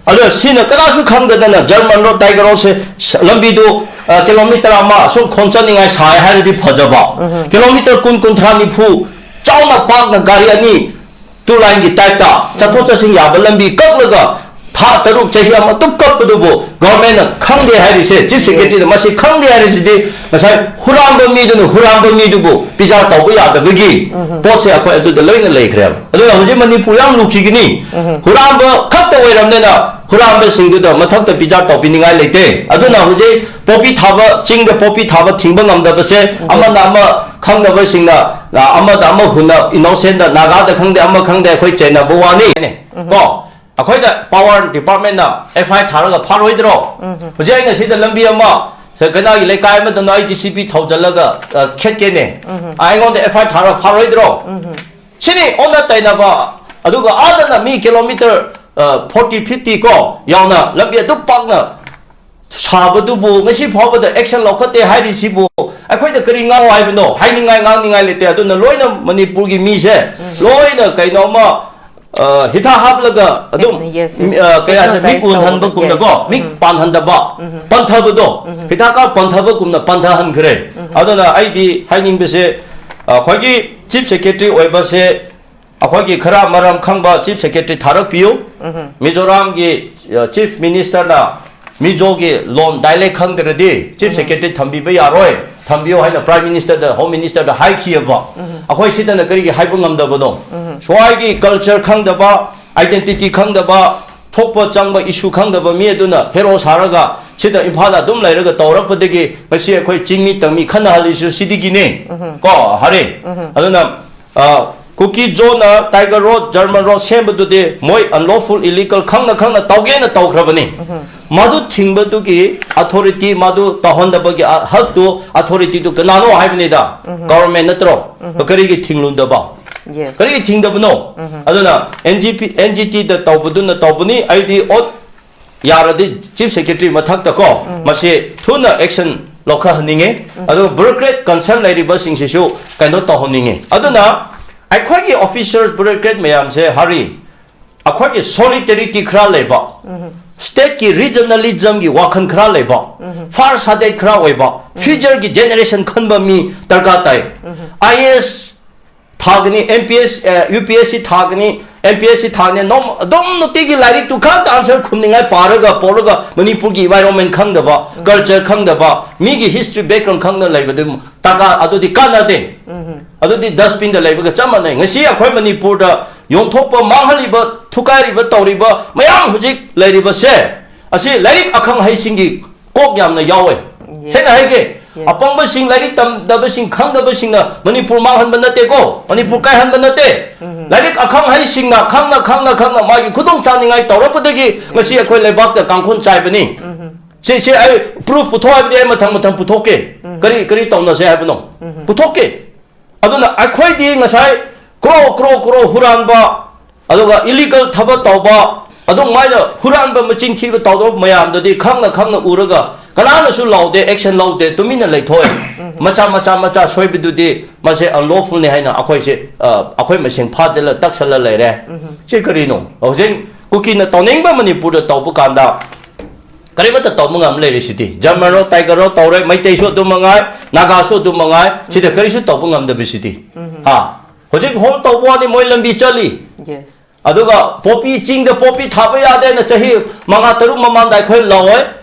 ꯑꯗꯣ ꯁꯤꯅ ꯀꯅꯥꯁꯨ ꯈꯪꯗꯗꯅ ꯖꯔꯃꯟ ꯔꯣꯗ, ꯇꯥꯏꯒꯔ ꯔꯣꯗꯁꯦ ꯁ-, ꯂꯝꯕꯤꯗꯨ, ꯑ, ꯀꯤꯂꯣꯃꯤꯇꯔ ꯑꯃ ꯑꯁꯨꯝ ꯈꯣꯟ ꯆꯠꯅꯤꯡꯉꯥꯏ ꯁꯥꯏ ꯍꯥꯏꯔꯗꯤ ꯐꯖꯕ꯫ ꯀꯤꯂꯣꯃꯤꯇꯔ ꯀꯨꯟ, ꯀꯨꯟꯊ꯭ꯔꯥ, ꯅꯤꯐꯨ ꯆꯥꯎꯅ ꯄꯥꯛꯅ ꯒꯥꯔꯤ ꯑꯅꯤ ꯇꯨ ꯂꯥꯏꯟꯒꯤ ꯇꯥꯏꯞꯇ ꯆꯠꯊꯣꯛ ꯆꯠꯁꯤꯟ ꯌꯥꯕ ꯂꯝꯕꯤ ꯀꯛꯂꯒ ꯊꯥ ꯇꯔꯨꯛ, ꯆꯍꯤ ꯑꯃ ꯑꯗꯨꯝ ꯀꯞꯄꯗꯨꯕꯨ ꯒꯣꯔꯃꯦꯟꯅ ꯈꯪꯗꯦ ꯍꯥꯏꯔꯤꯁꯦ, ꯆꯤꯐ ꯁꯦꯀ꯭ꯔꯦꯇꯔꯤꯗ ꯃꯁꯤ ꯈꯪꯗꯦ ꯍꯥꯏꯔꯤꯁꯤꯗꯤ ꯉꯁꯥꯏ ꯍꯨꯔꯥꯟꯕ ꯃꯤꯗꯨꯅ ꯍꯨꯔꯥꯟꯕ ꯃꯤꯗꯨꯕꯨ ꯄꯤꯖꯥꯔ ꯇꯧꯕ ꯌꯥꯗꯕꯒꯤ ꯄꯣꯠꯁꯦ ꯑꯩꯈꯣꯏ ꯑꯗꯨꯗ ꯂꯣꯏꯅ ꯂꯩꯈ꯭ꯔꯦꯕ꯫ ꯑꯗꯨꯅ ꯍꯧꯖꯤꯛ ꯃꯅꯤꯄꯨꯔ ꯌꯥꯝ ꯂꯨꯈꯤꯒꯅꯤ꯫ ꯍꯨꯔꯥꯟꯕ ꯈꯛꯇ ꯑꯣꯏꯔꯕꯅꯤꯅ ꯍꯨꯔꯥꯟꯕꯁꯤꯡꯗꯨꯗ ꯃꯊꯛꯇ ꯄꯤꯖꯥꯔ ꯇꯧꯕꯤꯅꯤꯡꯉꯥꯏ ꯂꯩꯇꯦ꯫ ꯑꯗꯨꯅ ꯍꯧꯖꯤꯛ ꯄꯣꯄꯤ ꯊꯥꯕ, ꯆꯤꯡꯗ ꯄꯣꯄꯤ ꯊꯥꯕ ꯊꯤꯡꯕ ꯉꯝꯗꯕꯁꯦ ꯑꯃꯅ ꯑꯃ ꯈꯪꯗꯕꯁꯤꯡꯅ, ꯑ, ꯑꯃꯗ ꯑꯃ ꯍꯨꯟꯅ, ꯏꯅꯣꯁꯦꯟꯗ, ꯅꯥꯒꯥꯗ ꯈꯪꯗꯦ, ꯑꯃ ꯈꯪꯗꯦ, ꯑꯩꯈꯣꯏ ꯆꯦꯟꯅꯕ ꯋꯥꯅꯤ꯫ ꯀꯣ, ꯑꯩꯈꯣꯏꯗ ꯄꯥꯋꯔ ꯗꯤꯄꯥꯔꯠꯃꯦꯟꯅ ꯑꯦꯐ ꯑꯥꯏ ꯑꯥꯔ ꯊꯥꯔꯒ ꯐꯥꯔꯣꯏꯗ꯭ꯔꯣ? ꯍꯧꯖꯤꯛ ꯑꯩꯅ ꯁꯤꯗ ꯂꯝꯕꯤ ꯑꯃ, ꯀꯩꯅꯥꯒꯤ ꯂꯩꯀꯥꯏ ꯑꯃꯗꯅ ꯑꯩ ꯖꯤ ꯁꯤ ꯕꯤ ꯊꯧꯖꯤꯜꯂꯒ, ꯑ, ꯈꯦꯠꯀꯦꯅꯦ꯫ ꯑꯩꯉꯣꯟꯗ ꯑꯦꯐ ꯑꯥꯏ ꯑꯥꯔ ꯊꯥꯔꯒ ꯐꯥꯔꯣꯏꯗ꯭ꯔꯣ? ꯁꯤꯅꯤ ꯑꯣꯟꯅ ꯇꯩꯅꯕ꯫ ꯑꯗꯨꯒ ꯑꯥꯗꯅ ꯃꯤ ꯀꯤꯂꯣꯃꯤꯇꯔ, ꯑ, ꯐꯣꯔꯇꯤ, ꯐꯤꯐꯇꯤ ꯀꯣ ꯌꯥꯎꯅ ꯂꯝꯕꯤ ꯑꯗꯨ ꯄꯥꯛꯅ ꯁꯥꯕꯗꯨꯕꯨ ꯉꯁꯤ ꯐꯥꯎꯕꯗ ꯑꯦꯛꯁꯟ ꯂꯧꯈꯠꯇꯦ ꯍꯥꯏꯔꯤꯁꯤꯕꯨ ꯑꯩꯈꯣꯏꯗ ꯀꯔꯤ ꯉꯥꯡꯉꯣ ꯍꯥꯏꯕꯅꯣ? ꯍꯥꯏꯅꯤꯡꯉꯥꯏ ꯉꯥꯡꯅꯤꯡꯉꯥꯏ ꯂꯩꯇꯦ꯫ ꯑꯗꯨꯅ ꯂꯣꯏꯅ ꯃꯅꯤꯄꯨꯔꯒꯤ ꯃꯤꯁꯦ ꯂꯣꯏꯅ ꯀꯩꯅꯣꯝꯃ, ꯑ, ꯍꯤꯗꯥꯛ ꯍꯥꯞꯂꯒ ꯑꯗꯨꯝ, Yes, yes. ꯑ, ꯀꯩ ꯍꯥꯏꯁꯦ, ꯃꯤꯛ Hypnotize ꯎꯍꯟꯍꯟꯕꯒꯨꯝꯅꯀꯣ, ꯇꯧꯕ, ꯃꯤꯛ ꯎꯝ꯫ ꯄꯥꯟꯍꯟꯗꯕ, ꯄꯟꯊꯕꯗꯣ, ꯍꯤꯗꯥꯛ ꯀꯥꯞ ꯄꯟꯊꯕꯒꯨꯝꯅ ꯄꯟꯊꯍꯟꯈ꯭ꯔꯦ꯫ ꯑꯗꯨꯅ ꯑꯩꯗꯤ ꯍꯥꯏꯅꯤꯡꯕꯁꯦ, ꯑ, ꯑꯩꯈꯣꯏꯒꯤ ꯆꯤꯐ ꯁꯦꯀ꯭ꯔꯦꯇꯔꯤ ꯑꯣꯏꯕꯁꯦ ꯑꯩꯈꯣꯏꯒꯤ ꯈꯔ ꯃꯔꯝ ꯈꯪꯕ ꯆꯤꯐ ꯁꯦꯀ꯭ꯔꯦꯇꯔꯤ ꯊꯥꯔꯛꯄꯤꯌꯨ꯫ ꯃꯤꯖꯣꯔꯥꯝꯒꯤ, ꯑ, ꯆꯤꯐ ꯃꯤꯅꯤꯁꯇꯔꯅ ꯃꯤꯖꯣꯒꯤ ꯂꯣꯟ ꯗꯥꯏꯂꯦꯛ ꯈꯪꯗ꯭ꯔꯗꯤ ꯆꯤꯐ ꯁꯦꯀ꯭ꯔꯦꯇꯔꯤ ꯊꯝꯕꯤꯕ ꯌꯥꯔꯣꯏ, ꯊꯝꯕꯤꯌꯨ ꯍꯥꯏꯅ ꯄ꯭ꯔꯥꯏꯝ ꯃꯤꯅꯤꯁꯇꯔꯗ, ꯍꯣꯝ ꯃꯤꯅꯤꯁꯇꯔꯗ ꯍꯥꯏꯈꯤꯑꯕ꯫ ꯑꯩꯈꯣꯏ ꯁꯤꯗꯅ ꯀꯔꯤꯒꯤ ꯍꯥꯏꯕ ꯉꯝꯗꯕꯅꯣ? ꯁ꯭ꯋꯥꯏꯒꯤ ꯀꯜꯆꯔ ꯈꯪꯗꯕ, ꯑꯥꯏꯗꯦꯟꯇꯤꯇꯤ ꯈꯪꯗꯕ, ꯊꯣꯛꯄ ꯆꯪꯕ ꯏꯁꯨ ꯈꯪꯗꯕ ꯃꯤ ꯑꯗꯨꯅ ꯍꯦꯔꯣ ꯁꯥꯔꯒ ꯁꯤꯗ ꯏꯝꯐꯥꯜꯗ ꯑꯗꯨꯝ ꯂꯩꯔꯒ ꯇꯧꯔꯛꯄꯗꯒꯤ ꯉꯁꯤ ꯑꯩꯈꯣꯏ ꯆꯤꯡꯃꯤ ꯇꯝꯃꯤ ꯈꯟꯅꯍꯜꯂꯤꯁꯨ ꯁꯤꯗꯒꯤꯅꯦ꯫ ꯀꯣ, ꯍꯔꯦ꯫ ꯑꯗꯨꯅ, ꯑ, ꯀꯨꯀꯤ ꯖꯣꯅ ꯇꯥꯏꯒꯔ ꯔꯣꯗ, ꯖꯔꯃꯟ ꯔꯣꯗ ꯁꯦꯝꯕꯗꯨꯗꯤ ꯃꯣꯏ ꯑꯟꯂꯣꯐꯨꯜ, ꯏꯂꯤꯒꯜ ꯈꯪꯅ ꯈꯪꯅ ꯇꯧꯒꯦꯅ ꯇꯧꯈ꯭ꯔꯕꯅꯤ꯫ ꯃꯗꯨ ꯊꯤꯡꯕꯗꯨꯒꯤ ꯑꯣꯊꯣꯔꯤꯇꯤ, ꯃꯗꯨ ꯇꯧꯍꯟꯗꯕꯒꯤ, ꯑ, ꯍꯛꯇꯨ, ꯑꯣꯊꯣꯔꯤꯇꯤꯗꯨ ꯀꯅꯥꯅꯣ ꯍꯥꯏꯕꯅꯤꯗ? ꯒꯚꯔꯟꯃꯦꯟ ꯅꯠꯇ꯭ꯔꯣ? ꯀꯔꯤꯒꯤ ꯊꯤꯡꯂꯨꯗꯕ? Yes. ꯀꯔꯤꯒꯤ ꯊꯤꯡꯗꯕꯅꯣ? ꯑꯗꯨꯅ N G P, N G ꯇꯤꯗ ꯇꯧꯕꯗꯨꯅ ꯇꯧꯕꯅꯤ꯫ ꯑꯩꯗꯤ ꯑꯣꯠ ꯌꯥꯔꯗꯤ ꯆꯤꯐ ꯁꯦꯀ꯭ꯔꯦꯇꯔꯤ ꯃꯊꯛꯇ ꯀꯣ, ꯃꯁꯤ ꯊꯨꯅ ꯑꯦꯛꯁꯟ ꯂꯧꯈꯠꯍꯟꯅꯤꯡꯉꯤ꯫ ꯑꯗꯨꯒ ꯕ꯭ꯌꯨꯔꯣꯀ꯭ꯔꯦꯠ ꯀꯟꯁꯔꯟ ꯂꯩꯔꯤꯕꯁꯤꯡꯁꯤꯁꯨ ꯀꯩꯅꯣ ꯇꯧꯍꯟꯅꯤꯡꯉꯤ꯫ ꯑꯗꯨꯅ ꯑꯩꯈꯣꯏꯒꯤ ꯑꯣꯐꯤꯁꯔꯁ, ꯕ꯭ꯌꯨꯔꯣꯀ꯭ꯔꯦꯠ ꯃꯌꯥꯝꯁꯦ, ꯍꯔꯤ, ꯑꯩꯈꯣꯏꯒꯤ ꯁꯣꯂꯤꯇꯦꯔꯤꯇꯤ ꯈꯔ ꯂꯩꯕ, ꯁ꯭ꯇꯦꯠꯀꯤ ꯔꯤꯖꯅꯦꯂꯤꯖꯝꯒꯤ ꯋꯥꯈꯜ ꯈꯔ ꯂꯩꯕ, ꯐꯥꯔꯁ ꯍꯥꯔꯇꯦꯗ ꯈꯔ ꯑꯣꯏꯕ, ꯐ꯭ꯌꯨꯆꯔꯒꯤ ꯖꯦꯅꯦꯔꯦꯁꯟ ꯈꯟꯕ ꯃꯤ ꯗꯔꯀꯥꯔ ꯇꯥꯏ꯫ ꯑꯥꯏ ꯑꯦ ꯑꯦꯁ ꯊꯥꯒꯅꯤ, ꯑꯦꯝ ꯄꯤ ꯑꯦꯁ, ꯑꯦ, ꯌꯨ ꯄꯤ ꯑꯦꯁ ꯁꯤ ꯊꯥꯒꯅꯤ, ꯑꯦꯝ ꯄꯤ ꯑꯦꯁ ꯁꯤ ꯊꯥꯅꯦ, ꯅꯣꯡ ꯑꯗꯨꯝ ꯅꯨꯡꯇꯤꯒꯤ ꯂꯥꯏꯔꯤꯛꯇꯨ ꯈꯛꯇ ꯑꯟꯁꯔ ꯈꯨꯝꯅꯤꯡꯉꯥꯏ ꯄꯥꯔꯒ ꯄꯣꯛꯂꯒ ꯃꯅꯤꯄꯨꯔꯒꯤ ꯏꯟꯚꯥꯏꯔꯣꯟꯃꯦꯟ ꯈꯪꯗꯕ, ꯀꯜꯆꯔ ꯈꯪꯗꯕ, ꯃꯤꯒꯤ ꯍꯤꯁꯇ꯭ꯔꯤ ꯕꯦꯛꯒ꯭ꯔꯥꯎꯟ ꯈꯪꯗꯅ ꯂꯩꯕꯗꯨ ꯇꯥꯀꯥ ꯑꯗꯨꯗꯤ ꯀꯥꯟꯅꯗꯦ꯫ ꯑꯗꯨꯗꯤ ꯗꯁꯕꯤꯟꯗ ꯂꯩꯕꯒ ꯆꯞ ꯃꯥꯟꯅꯩ꯫ ꯉꯁꯤ ꯑꯩꯈꯣꯏ ꯃꯅꯤꯄꯨꯔꯗ ꯌꯣꯟꯊꯣꯛꯄ, ꯃꯥꯡꯍꯜꯂꯤꯕ, ꯊꯨꯒꯥꯏꯔꯤꯕ, ꯇꯧꯔꯤꯕ ꯃꯌꯥꯝ ꯍꯧꯖꯤꯛ ꯂꯩꯔꯤꯕꯁꯦ, ꯑꯁꯤ ꯂꯥꯏꯔꯤꯛ ꯑꯈꯪ ꯑꯍꯩꯁꯤꯡꯒꯤ ꯀꯣꯛ ꯌꯥꯝꯅ ꯌꯥꯎꯋꯦ꯫ Yes. ꯁꯦꯡꯅ ꯍꯥꯏꯒꯦ, Yes. ꯑꯄꯪꯕꯁꯤꯡ, ꯂꯥꯏꯔꯤꯛ ꯇꯝꯗꯕꯁꯤꯡ, ꯈꯪꯗꯕꯁꯤꯡꯅ ꯃꯅꯤꯄꯨꯔ ꯃꯥꯡꯍꯟꯕ ꯅꯠꯇꯦꯀꯣ, ꯃꯅꯤꯄꯨꯔ ꯀꯥꯏꯍꯟꯕ ꯅꯠꯇꯦ꯫ ꯂꯥꯏꯔꯤꯛ ꯑꯈꯪ ꯍꯩꯁꯤꯡꯅ ꯈꯪꯅ, ꯈꯪꯅ, ꯈꯪꯅ ꯃꯥꯒꯤ ꯈꯨꯗꯣꯡ ꯆꯥꯅꯤꯡꯉꯥꯏ ꯇꯧꯔꯛꯄꯗꯒꯤ ꯉꯁꯤ ꯑꯩꯈꯣꯏ ꯂꯩꯕꯥꯛꯇ ꯀꯥꯡꯈꯨꯜ ꯆꯥꯏꯕꯅꯤ꯫ ꯁꯤ, ꯁꯤ ꯑꯩ ꯄ꯭ꯔꯨꯐ ꯄꯨꯊꯣꯛ ꯍꯥꯏꯕꯗꯤ ꯑꯩ ꯃꯊꯪ ꯃꯊꯪ ꯄꯨꯊꯣꯛꯀꯦ꯫ ꯀꯔꯤ, ꯀꯔꯤ ꯇꯧꯅꯁꯦ ꯍꯥꯏꯕꯅꯣ? ꯄꯨꯊꯣꯛꯀꯦ꯫ ꯑꯗꯨꯅ ꯑꯩꯈꯣꯏꯗꯤ ꯉꯁꯥꯏ ꯀ꯭ꯔꯣ, ꯀ꯭ꯔꯣ, ꯀ꯭ꯔꯣ ꯍꯨꯔꯥꯟꯕ, ꯑꯗꯨꯒ ꯏꯂꯤꯒꯦꯜ ꯊꯕꯛ ꯇꯧꯕ, ꯑꯗꯨꯃꯥꯏꯅ ꯍꯨꯔꯥꯟꯕ, ꯃꯆꯤꯟ ꯊꯤꯕ ꯇꯧꯗꯕ ꯃꯌꯥꯝꯗꯨꯗꯤ ꯈꯪꯅ ꯈꯪꯅ ꯎꯔꯒ ꯀꯅꯥꯅꯁꯨ ꯂꯥꯎꯗꯦ, ꯑꯦꯛꯁꯟ ꯂꯧꯗꯦ, ꯇꯨꯃꯤꯟꯅ ꯂꯩꯊꯣꯛꯑꯦ꯫ ꯃꯆꯥ, ꯃꯆꯥ, ꯃꯆꯥ ꯁꯣꯏꯕꯗꯨꯗꯤ ꯃꯁꯦ ꯑꯟꯂꯣꯐꯨꯜꯅꯤ ꯍꯥꯏꯅ ꯑꯩꯈꯣꯏꯁꯦ, ꯑ, ꯑꯩꯈꯣꯏ ꯃꯁꯦꯟ ꯐꯥꯖꯤꯜꯂ ꯇꯛꯁꯜꯂ ꯂꯩꯔꯦ꯫ ꯁꯤ ꯀꯔꯤꯅꯣ? ꯍꯧꯖꯤꯛ ꯀꯨꯀꯤꯅ ꯇꯧꯅꯤꯡꯕ ꯃꯅꯤꯄꯨꯔꯗ ꯇꯧꯕ ꯀꯥꯟꯗ ꯀꯔꯤꯃꯠꯇ ꯇꯧꯕ ꯉꯝ ꯂꯩꯔꯤꯁꯤꯗꯤ? ꯖꯔꯃꯟꯔꯣ, ꯇꯥꯏꯒꯔꯔꯣ ꯇꯧꯔꯦ, ꯃꯩꯇꯩꯁꯨ ꯑꯗꯨꯝ ꯃꯉꯥꯏ, ꯅꯥꯒꯥꯁꯨ ꯑꯗꯨꯝ ꯃꯉꯥꯏ, ꯁꯤꯗ ꯀꯔꯤꯁꯨ ꯇꯧꯕ ꯉꯝꯗꯕꯁꯤꯗꯤ꯫ ꯍꯥ? ꯍꯧꯖꯤꯛ ꯍꯣꯜ ꯇꯧꯕ ꯋꯥꯅꯤ, ꯃꯣꯏ ꯂꯝꯕꯤ ꯆꯠꯂꯤ꯫ Yes. ꯑꯗꯨꯒ ꯄꯣꯄꯤ, ꯆꯤꯡꯗ ꯄꯣꯄꯤ ꯊꯥꯕ ꯌꯥꯗꯦꯅ ꯆꯍꯤ ꯃꯉꯥ ꯇꯔꯨꯛ ꯃꯃꯥꯡꯗ ꯑꯩꯈꯣꯏ ꯂꯧꯋꯦ꯫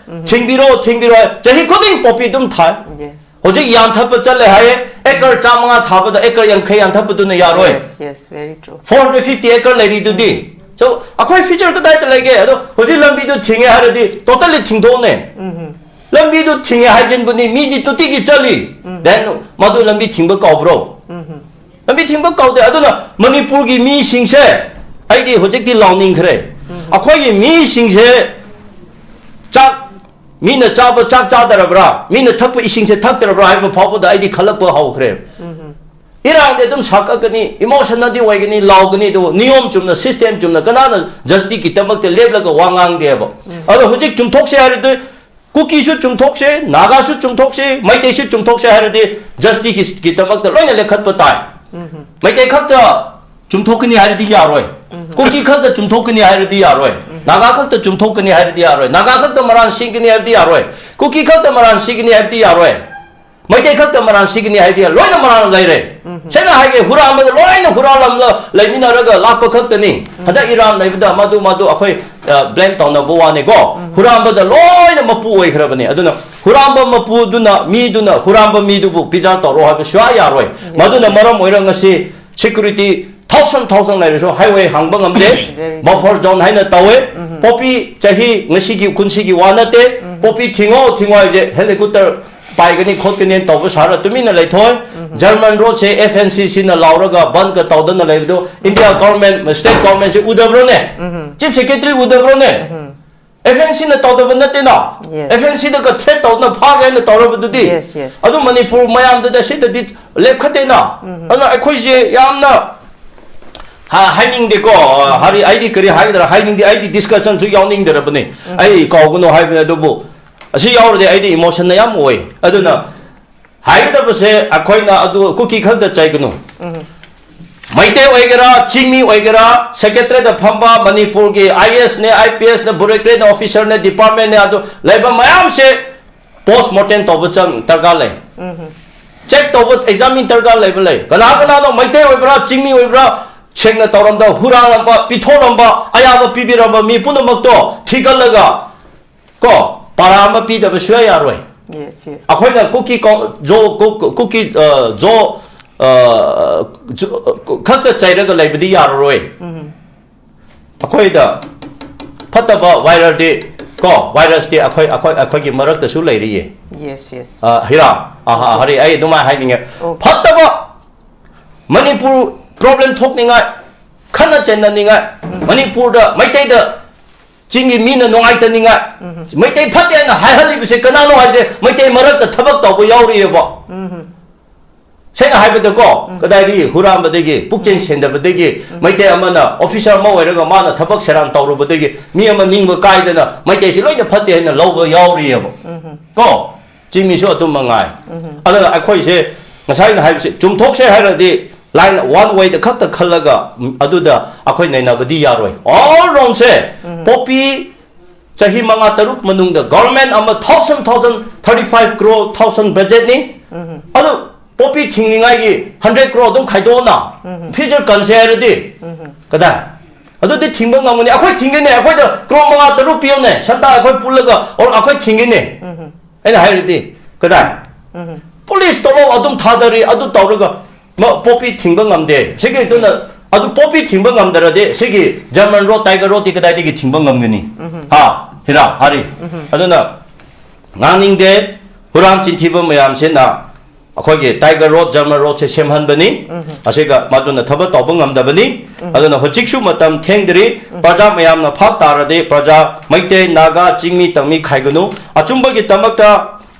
ꯊꯤꯡꯕꯤꯔꯣ, ꯊꯤꯡꯕꯤꯔꯣ ꯍꯥꯏ꯫ ꯆꯍꯤ ꯈꯨꯗꯤꯡ ꯄꯣꯄꯤ ꯑꯗꯨꯝ ꯊꯥꯏ꯫ Yes. ꯍꯧꯖꯤꯛ ꯌꯥꯟꯊꯠꯄ ꯆꯠꯂꯦ ꯍꯥꯏꯌꯦ꯫ ꯑꯦꯀꯔ ꯆꯥꯃꯉꯥ ꯊꯥꯕꯗ ꯑꯦꯀꯔ ꯌꯥꯡꯈꯩ ꯌꯥꯟꯊꯠꯄꯗꯨꯅ ꯌꯥꯔꯣꯏ꯫ Yes, yes, very true. Four hundred fifty acre ꯂꯩꯔꯤꯗꯨꯗꯤ꯫ So, ꯑꯩꯈꯣꯏ ꯐ꯭ꯌꯨꯆꯔ ꯀꯗꯥꯏꯗ ꯂꯩꯒꯦ? ꯑꯗꯣ ꯍꯧꯖꯤꯛ ꯂꯝꯕꯤꯗꯨ ꯊꯤꯡꯉꯦ ꯍꯥꯏꯔꯗꯤ ꯇꯣꯇꯜꯂꯤ ꯊꯤꯡꯗꯣꯛꯅꯦ꯫ ꯂꯝꯕꯤꯗꯨ ꯊꯤꯡꯉꯦ ꯍꯥꯏꯖꯤꯟꯕꯅꯤ, ꯃꯤꯗꯤ ꯅꯨꯡꯇꯤꯒꯤ ꯆꯠꯂꯤ꯫ Then ꯃꯗꯨ ꯂꯝꯕꯤ ꯊꯤꯡꯕ ꯀꯧꯕ꯭ꯔꯣ? ꯂꯝꯕꯤ ꯊꯤꯡꯕ ꯀꯧꯗꯦ꯫ ꯑꯗꯨꯅ ꯃꯅꯤꯄꯨꯔꯒꯤ ꯃꯤꯁꯤꯡꯁꯦ ꯑꯩꯗꯤ ꯍꯧꯖꯤꯛꯇꯤ ꯂꯥꯎꯅꯤꯡꯈ꯭ꯔꯦ꯫ ꯑꯩꯈꯣꯏꯒꯤ ꯃꯤꯁꯤꯡꯁꯦ ꯆꯥꯛ, ꯃꯤꯅ ꯆꯥꯕ ꯆꯥꯛ ꯆꯥꯗ꯭ꯔꯕ꯭ꯔꯥ, ꯃꯤꯅ ꯊꯛꯄ ꯏꯁꯤꯡꯁꯦ ꯊꯛꯇ꯭ꯔꯕ꯭ꯔꯥ ꯍꯥꯏꯕ ꯐꯥꯎꯕꯗ ꯑꯩꯗꯤ ꯈꯜꯂꯛꯄ ꯍꯧꯈ꯭ꯔꯦ꯫ ꯏꯔꯥꯡꯗꯤ ꯑꯗꯨꯝ ꯁꯥꯒꯠꯀꯅꯤ, ꯏꯃꯣꯁꯅꯦꯜꯗꯤ ꯑꯣꯏꯒꯅꯤ, ꯂꯥꯎꯒꯅꯤ, ꯑꯗꯨꯕꯨ ꯅꯤꯌꯣꯝ ꯆꯨꯝꯅ, ꯁꯤꯁꯇꯦꯝ ꯆꯨꯝꯅ ꯀꯅꯥꯅ ꯖꯁꯇꯤꯁꯀꯤꯗꯃꯛꯇ ꯂꯦꯞꯂꯒ ꯋꯥ ꯉꯥꯡꯗꯦꯕ꯫ ꯑꯗꯣ ꯍꯧꯖꯤꯛ ꯆꯨꯝꯊꯣꯛꯁꯦ ꯍꯥꯏꯔꯗꯤ, ꯀꯨꯀꯤꯁꯨ ꯆꯨꯝꯊꯣꯛꯁꯦ, ꯅꯥꯒꯥꯁꯨ ꯆꯨꯝꯊꯣꯛꯁꯦ, ꯃꯩꯇꯩꯁꯨ ꯆꯨꯝꯊꯣꯛꯁꯦ ꯍꯥꯏꯔꯗꯤ ꯖꯁꯇꯤꯁꯀꯤꯗꯃꯛꯇ ꯂꯣꯏꯅ ꯂꯦꯞꯈꯠꯄ ꯇꯥꯏ꯫ ꯃꯩꯇꯩ ꯈꯛꯇ ꯆꯨꯝꯊꯣꯛꯀꯅꯤ ꯍꯥꯏꯔꯗꯤ ꯌꯥꯔꯣꯏ꯫ ꯀꯨꯀꯤ ꯈꯛꯇ ꯆꯨꯝꯊꯣꯛꯀꯅꯤ ꯍꯥꯏꯔꯗꯤ ꯌꯥꯔꯣꯏ꯫ ꯅꯥꯒꯥ ꯈꯛꯇ ꯆꯨꯝꯊꯣꯛꯀꯅꯤ ꯍꯥꯏꯔꯗꯤ ꯌꯥꯔꯣꯏ꯫ ꯅꯥꯒꯥ ꯈꯛꯇ ꯃꯔꯥꯟ ꯁꯤꯒꯅꯤ ꯍꯥꯏꯕꯗꯤ ꯌꯥꯔꯣꯏ꯫ ꯀꯨꯀꯤ ꯈꯛꯇ ꯃꯔꯥꯟ ꯁꯤꯒꯅꯤ ꯍꯥꯏꯕꯗꯤ ꯌꯥꯔꯣꯏ꯫ ꯃꯩꯇꯩ ꯈꯛꯇ ꯃꯔꯥꯟ ꯁꯤꯒꯅꯤ ꯍꯥꯏꯗꯤ ꯂꯣꯏꯅ ꯃꯔꯥꯟ ꯂꯩꯔꯦ꯫ ꯁꯦꯡꯅ ꯍꯥꯏꯒꯦ, ꯍꯨꯔꯥꯟꯕꯗ ꯂꯣꯏꯅ ꯍꯨꯔꯥꯜꯂꯝꯂ ꯂꯩꯃꯤꯟꯅꯔꯒ ꯂꯥꯛꯄ ꯈꯛꯇꯅꯤ꯫ ꯍꯟꯗꯛ ꯏꯔꯥꯟ ꯂꯩꯕꯗ ꯃꯗꯨ ꯃꯗꯨ ꯑꯩꯈꯣꯏ ꯕ꯭ꯂꯦꯝ ꯇꯧꯅꯕ ꯋꯥꯅꯤꯀꯣ꯫ ꯍꯨꯔꯥꯟꯕꯗ ꯂꯣꯏꯅ ꯃꯄꯨ ꯑꯣꯏꯈ꯭ꯔꯕꯅꯤ꯫ ꯑꯗꯨꯅ ꯍꯨꯔꯥꯟꯕ ꯃꯄꯨꯗꯨꯅ, ꯃꯤꯗꯨꯅ ꯍꯨꯔꯥꯟꯕ ꯃꯤꯗꯨꯕꯨ ꯄꯤꯖꯥ ꯇꯧꯔꯣ ꯍꯥꯏꯕ ꯁꯨꯡꯌꯥ ꯌꯥꯔꯣꯏ꯫ ꯃꯗꯨꯅ ꯃꯔꯝ ꯑꯣꯏꯔꯒ ꯉꯁꯤ ꯁꯦꯀ꯭ꯌꯨꯔꯤꯇꯤ ꯊꯥꯎꯖꯟ ꯊꯥꯎꯖꯟ ꯂꯩꯔꯁꯨ ꯍꯥꯏꯋꯦ ꯍꯥꯡꯕ ꯉꯝꯗꯦ꯫ Very true. ꯕꯐꯔ ꯖꯣꯟ ꯍꯥꯏꯅ ꯇꯧꯋꯦ꯫ ꯄꯣꯄꯤ ꯆꯍꯤ ꯉꯁꯤꯒꯤ ꯀꯨꯟꯁꯤꯒꯤ ꯋꯥ ꯅꯠꯇꯦ꯫ ꯄꯣꯄꯤ ꯊꯤꯡꯉꯣ ꯊꯤꯡꯉꯣ ꯍꯥꯏꯁꯦ ꯍꯦꯂꯤꯀꯣꯞꯇꯔ ꯄꯥꯏꯒꯅꯤ ꯈꯣꯠꯀꯅꯤ ꯇꯧꯕ ꯁꯥꯔ ꯇꯨꯃꯤꯟꯅ ꯂꯩꯊꯣꯛꯑꯦ꯫ ꯖꯔꯃꯟ ꯔꯣꯗꯁꯦ ꯑꯦꯐ ꯑꯦꯟ ꯁꯤ ꯁꯤꯅ ꯂꯥꯎꯔꯒ ꯕꯟꯒ ꯇꯧꯗꯅ ꯂꯩꯕꯗꯣ ꯏꯟꯗꯤꯌꯥ ꯒꯣꯔꯃꯦꯟ, ꯁ꯭ꯇꯦꯠ ꯒꯣꯔꯃꯦꯟꯁꯦ ꯎꯗꯕ꯭ꯔꯣꯅꯦ? ꯆꯤꯐ ꯁꯦꯀ꯭ꯔꯦꯇꯔꯤ ꯎꯗꯕ꯭ꯔꯣꯅꯦ? ꯑꯦꯐ ꯑꯦꯟ ꯁꯤꯅ ꯇꯧꯗꯕ ꯅꯠꯇꯦꯅ꯫ Yes. ꯑꯦꯐ ꯑꯦꯟ ꯁꯤꯗꯒ ꯊ꯭ꯔꯦꯠ ꯇꯧꯗꯅ ꯐꯥꯒꯦ ꯍꯥꯏꯅ ꯇꯧꯔꯕꯗꯨꯗꯤ꯫ Yes, yes. ꯑꯗꯨ ꯃꯅꯤꯄꯨꯔ ꯃꯌꯥꯝꯗꯨꯗ ꯁꯤꯗꯗꯤ ꯂꯦꯞꯈꯠꯇꯦꯅ꯫ ꯑꯗꯨꯅ ꯑꯩꯈꯣꯏꯁꯦ ꯌꯥꯝꯅ ꯍꯥ-, ꯍꯥꯏꯅꯤꯡꯗꯦꯀꯣ꯫ ꯍꯥꯏꯗꯤ ꯑꯩꯗꯤ ꯀꯔꯤ ꯍꯥꯏꯒꯗ꯭ꯔꯥ ꯍꯥꯏꯅꯤꯡꯗꯦ꯫ ꯑꯩꯗꯤ ꯗꯤꯁꯀꯁꯟꯁꯨ ꯌꯥꯎꯅꯤꯡꯗ꯭ꯔꯕꯅꯤ꯫ ꯑꯩ ꯀꯥꯎꯒꯅꯨ ꯍꯥꯏꯕꯅꯤ꯫ ꯑꯗꯨꯕꯨ ꯑꯁꯤ ꯌꯥꯎꯔꯗꯤ ꯑꯩꯗꯤ ꯏꯃꯣꯁꯟꯅ ꯌꯥꯝ ꯑꯣꯏ꯫ ꯑꯗꯨꯅ ꯍꯥꯏꯒꯗꯕꯁꯦ ꯑꯩꯈꯣꯏꯅ ꯑꯗꯨ ꯀꯨꯀꯤ ꯈꯛꯇ ꯆꯩꯒꯅꯨ꯫ ꯃꯩꯇꯩ ꯑꯣꯏꯒꯦꯔꯥ, ꯆꯤꯡꯃꯤ ꯑꯣꯏꯒꯦꯔꯥ, ꯁꯦꯀ꯭ꯔꯦꯇꯔꯤꯗ ꯐꯝꯕ ꯃꯅꯤꯄꯨꯔꯒꯤ ꯑꯥꯏ ꯑꯦ ꯑꯦꯁꯅꯦ, ꯑꯥꯏ ꯄꯤ ꯑꯦꯁꯅꯦ, ꯕ꯭ꯌꯨꯔꯣꯀ꯭ꯔꯦꯠꯅꯦ, ꯑꯣꯐꯤꯁꯔꯅꯦ, ꯗꯤꯄꯥꯔꯠꯃꯦꯟꯅꯦ, ꯑꯗꯨ ꯂꯩꯕ ꯃꯌꯥꯝꯁꯦ ꯄꯣꯁ ꯃꯣꯔꯇꯦꯝ ꯇꯧꯕ ꯆꯪ ꯗꯔꯀꯥꯔ ꯂꯩ꯫ ꯆꯦꯛ ꯇꯧꯕ, ꯑꯦꯛꯖꯥꯃꯤꯟ ꯗꯔꯀꯥꯔ ꯂꯩꯕ ꯂꯩ꯫ ꯀꯅꯥ ꯀꯅꯥꯅꯣ ꯃꯩꯇꯩ ꯑꯣꯏꯕ꯭ꯔꯥ, ꯆꯤꯡꯃꯤ ꯑꯣꯏꯕ꯭ꯔꯥ, ꯁꯦꯡꯅ ꯇꯧꯔꯝꯗ, ꯍꯨꯔꯥꯜꯂꯝꯕ, ꯄꯤꯊꯣꯛꯂꯝꯕ, ꯑꯌꯥꯕ ꯄꯤꯕꯤꯔꯝꯕ ꯃꯤ ꯄꯨꯝꯅꯃꯛꯇꯣ ꯊꯤꯒꯠꯂꯒ ꯀꯣ, ꯄꯥꯔꯥ ꯑꯃ ꯄꯤꯗꯕ ꯁꯨꯡꯌꯥ ꯌꯥꯔꯣꯏ꯫ Yes, yes. ꯑꯩꯈꯣꯏꯅ ꯀꯨꯀꯤ ꯀꯥꯎ-, ꯖꯣ, ꯀꯨ-, ꯀꯨ-, ꯀꯨꯀꯤ, ꯑ, ꯖꯣ, ꯑ, ꯖꯣ, ꯑ, ꯈꯛꯇ ꯆꯩꯔꯒ ꯂꯩꯕꯗꯤ ꯌꯥꯔꯔꯣꯏ꯫ ꯑꯩꯈꯣꯏꯗ ꯐꯠꯇꯕ ꯚꯥꯏꯔꯁꯇꯤ ꯀꯣ, ꯚꯥꯏꯔꯁꯇꯤ ꯑꯩꯈꯣꯏ, ꯑꯩꯈꯣꯏ, ꯑꯩꯈꯣꯏꯒꯤ ꯃꯔꯛꯇꯁꯨ ꯂꯩꯔꯤꯌꯦ꯫ Yes, yes. ꯑ, ꯍꯤꯔꯥ, ꯑꯍꯥ, Okay. ꯍꯔꯤ, ꯑꯩ ꯑꯗꯨꯃꯥꯏꯅ ꯍꯥꯏꯅꯤꯡꯉꯦ꯫ Okay. ꯐꯠꯇꯕ ꯃꯅꯤꯄꯨꯔ ꯄ꯭ꯔꯣꯕ꯭ꯂꯦꯝ ꯊꯣꯛꯅꯤꯡꯉꯥꯏ, ꯈꯠꯅ ꯆꯩꯅꯅꯤꯡꯉꯥꯏ, ꯃꯅꯤꯄꯨꯔꯗ ꯃꯩꯇꯩꯗ ꯆꯤꯡꯒꯤ ꯃꯤꯅ ꯅꯨꯡꯉꯥꯏꯇꯅꯤꯡꯉꯥꯏ, ꯃꯩꯇꯩ ꯐꯠꯇꯦ ꯍꯥꯏꯅ ꯍꯥꯏꯍꯜꯂꯤꯕꯁꯦ ꯀꯅꯥꯅꯣ ꯍꯥꯏꯁꯦ ꯃꯩꯇꯩ ꯃꯔꯛꯇ ꯊꯕꯛ ꯇꯧꯕ ꯌꯥꯎꯔꯤꯑꯕ꯫ ꯁꯦꯡꯅ ꯍꯥꯏꯕꯗꯀꯣ, ꯀꯗꯥꯏꯗꯒꯤ ꯍꯨꯔꯥꯟꯕꯗꯒꯤ, ꯄꯨꯛꯆꯦꯜ ꯁꯦꯡꯗꯕꯗꯒꯤ, ꯃꯩꯇꯩ ꯑꯃꯅ ꯑꯣꯐꯤꯁꯔ ꯑꯃ ꯑꯣꯏꯔꯒ ꯃꯥꯅ ꯊꯕꯛ ꯁꯦꯔꯥꯟ ꯇꯧꯔꯨꯕꯗꯒꯤ ꯃꯤ ꯑꯃ ꯅꯤꯡꯕ ꯀꯥꯏꯗꯅ ꯃꯩꯇꯩꯁꯤ ꯂꯣꯏꯅ ꯐꯠꯇꯦ ꯍꯥꯏꯅ ꯂꯧꯕ ꯌꯥꯎꯔꯤꯑꯕ꯫ ꯀꯣ? ꯆꯤꯡꯃꯤꯁꯨ ꯑꯗꯨꯝ ꯃꯉꯥꯏ꯫ ꯑꯗꯨꯅ ꯑꯩꯈꯣꯏꯁꯦ ꯉꯁꯥꯏ ꯑꯩꯅ ꯍꯥꯏꯕꯁꯦ ꯆꯨꯝꯊꯣꯛꯁꯦ ꯍꯥꯏꯔꯗꯤ line one way ꯗ ꯈꯛꯇ ꯈꯜꯂꯒ, ꯎꯝ, ꯑꯗꯨꯗ ꯑꯩꯈꯣꯏ ꯅꯩꯅꯕꯗꯤ ꯌꯥꯔꯣꯏ꯫ All round ꯁꯦ ꯄꯣꯄꯤ ꯆꯍꯤ ꯃꯉꯥ ꯇꯔꯨꯛ ꯃꯅꯨꯡꯗ ꯒꯣꯔꯃꯦꯟ ꯑꯃ thousand thousand thirty five crore thousand ꯕꯖꯦꯠꯅꯤ꯫ ꯑꯗꯨ ꯄꯣꯄꯤ ꯊꯤꯡꯅꯤꯡꯉꯥꯏꯒꯤ ꯍꯟꯗ꯭ꯔꯦꯠ ꯀ꯭ꯔꯣꯔ ꯑꯗꯨꯝ ꯈꯥꯏꯗꯣꯛꯑꯣꯅ ꯐ꯭ꯌꯨꯆꯔ ꯀꯟꯁꯦ ꯍꯥꯏꯔꯗꯤ ꯀꯗꯥꯏ? ꯑꯗꯨꯗꯤ ꯊꯤꯡꯕ ꯉꯝꯒꯅꯤ꯫ ꯑꯩꯈꯣꯏ ꯊꯤꯡꯒꯅꯤ꯫ ꯑꯩꯈꯣꯏꯗ ꯀ꯭ꯔꯣꯔ ꯃꯉꯥ ꯇꯔꯨꯛ ꯄꯤꯌꯣꯅꯦ, ꯁꯟꯇꯥ ꯑꯩꯈꯣꯏ ꯄꯨꯜꯂꯒ ꯑꯣꯔ ꯑꯩꯈꯣꯏ ꯊꯤꯡꯒꯅꯤ꯫ ꯑꯩꯅ ꯍꯥꯏꯔꯗꯤ ꯀꯗꯥꯏ? ꯄꯨꯂꯤꯁ ꯇꯣꯂꯣꯞ ꯑꯗꯨꯝ ꯊꯥꯗꯔꯤ, ꯑꯗꯨ ꯇꯧꯔꯒ ꯃ-, ꯄꯣꯄꯤ ꯊꯤꯡꯕ ꯉꯝꯗꯦ꯫ ꯁꯤꯒꯤ ꯑꯗꯨꯅ ꯑꯗꯨ ꯄꯣꯄꯤ ꯊꯤꯡꯕ ꯉꯝꯗ꯭ꯔꯗꯤ ꯁꯤꯒꯤ ꯖꯔꯃꯟ ꯔꯣꯗ, ꯇꯥꯏꯒꯔ ꯔꯣꯗꯇꯤ ꯀꯗꯥꯏꯗꯒꯤ ꯊꯤꯡꯕ ꯉꯝꯒꯅꯤ? ꯍꯥ? ꯍꯤꯔꯥ, ꯍꯥꯔꯤ꯫ ꯑꯗꯨꯅ ꯉꯥꯡꯅꯤꯡꯗꯦ꯫ ꯍꯨꯔꯥꯟ ꯆꯤꯟꯊꯤꯕ ꯃꯌꯥꯝꯁꯤꯅ ꯑꯩꯈꯣꯏꯒꯤ ꯇꯥꯏꯒꯔ ꯔꯣꯗ, ꯖꯔꯃꯟ ꯔꯣꯗꯁꯦ ꯁꯦꯝꯍꯟꯕꯅꯤ꯫ ꯑꯁꯤꯒ ꯃꯗꯨꯅ ꯊꯕꯛ ꯇꯧꯕ ꯉꯝꯗꯕꯅꯤ꯫ ꯑꯗꯨꯅ ꯍꯧꯖꯤꯛꯁꯨ ꯃꯇꯝ ꯊꯦꯡꯗ꯭ꯔꯤ꯫ ꯄ꯭ꯔꯖꯥ ꯃꯌꯥꯝꯅ ꯐꯥꯞ ꯇꯥꯔꯗꯤ ꯄ꯭ꯔꯖꯥ, ꯃꯩꯇꯩ, ꯅꯥꯒꯥ, ꯆꯤꯡꯃꯤ, ꯇꯝꯃꯤ ꯈꯥꯏꯒꯅꯨ꯫ ꯑꯆꯨꯝꯕꯒꯤꯗꯃꯛꯇ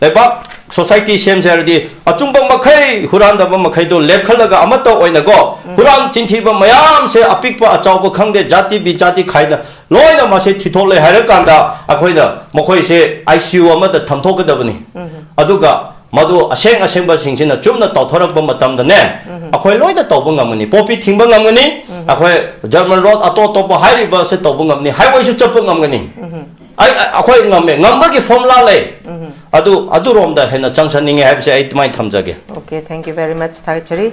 ꯂꯩꯕꯥꯛ ꯁꯣꯁꯥꯏꯇꯤ ꯁꯦꯝꯁꯦ ꯍꯥꯏꯔꯗꯤ ꯑꯆꯨꯝꯕ ꯃꯈꯩ, ꯍꯨꯔꯥꯟꯗꯕ ꯃꯈꯩꯗꯣ ꯂꯦꯞꯈꯠꯂꯒ ꯑꯃꯠꯇ ꯑꯣꯏꯅꯀꯣ, ꯍꯨꯔꯥꯟ ꯆꯤꯟꯊꯤꯕ ꯃꯌꯥꯝꯁꯦ, ꯑꯄꯤꯛꯄ ꯑꯆꯥꯎꯕ ꯈꯪꯗꯦ, ꯖꯥꯇꯤ ꯕꯤꯖꯥꯇꯤ ꯈꯥꯏꯅ ꯂꯣꯏꯅ ꯃꯁꯦ ꯊꯤꯊꯣꯛꯂꯦ ꯍꯥꯏꯔꯀꯥꯟꯗ ꯑꯩꯈꯣꯏꯅ ꯃꯈꯣꯏꯁꯦ ꯑꯥꯏ ꯁꯤ ꯌꯨ ꯑꯃꯗ ꯊꯝꯊꯣꯛꯀꯗꯕꯅꯤ꯫ ꯑꯗꯨꯒ ꯃꯗꯨ ꯑꯁꯦꯡ ꯑꯁꯦꯡꯕꯁꯤꯡꯁꯤꯅ ꯆꯨꯝꯅ ꯇꯧꯊꯣꯔꯛꯄ ꯃꯇꯝꯗꯅꯦ, ꯑꯩꯈꯣꯏ ꯂꯣꯏꯅ ꯇꯧꯕ ꯉꯝꯒꯅꯤ꯫ ꯄꯣꯄꯤ ꯊꯤꯡꯕ ꯉꯝꯒꯅꯤ, ꯑꯩꯈꯣꯏ ꯖꯔꯃꯟ ꯔꯣꯗ ꯑꯇꯣꯞ ꯑꯇꯣꯞꯄ ꯍꯥꯏꯔꯤꯕꯁꯦ ꯇꯧꯕ ꯉꯝꯅꯤ, ꯍꯥꯏꯋꯦꯁꯨ ꯆꯠꯄ ꯉꯝꯒꯅꯤ꯫ ꯑꯩ, ꯑꯩꯈꯣꯏ ꯉꯝꯃꯦ, ꯉꯝꯕꯒꯤ ꯐꯣꯔꯃꯨꯂꯥ ꯂꯩ꯫ ꯑꯗꯨ, ꯑꯗꯨꯔꯣꯝꯗ ꯍꯦꯟꯅ ꯆꯪꯁꯟꯅꯤꯡꯉꯦ ꯍꯥꯏꯕꯁꯦ ꯑꯩ ꯑꯗꯨꯃꯥꯏꯅ ꯊꯝꯖꯒꯦ꯫ Okay, thank you very much, ꯊꯥꯒꯠꯆꯔꯤ꯫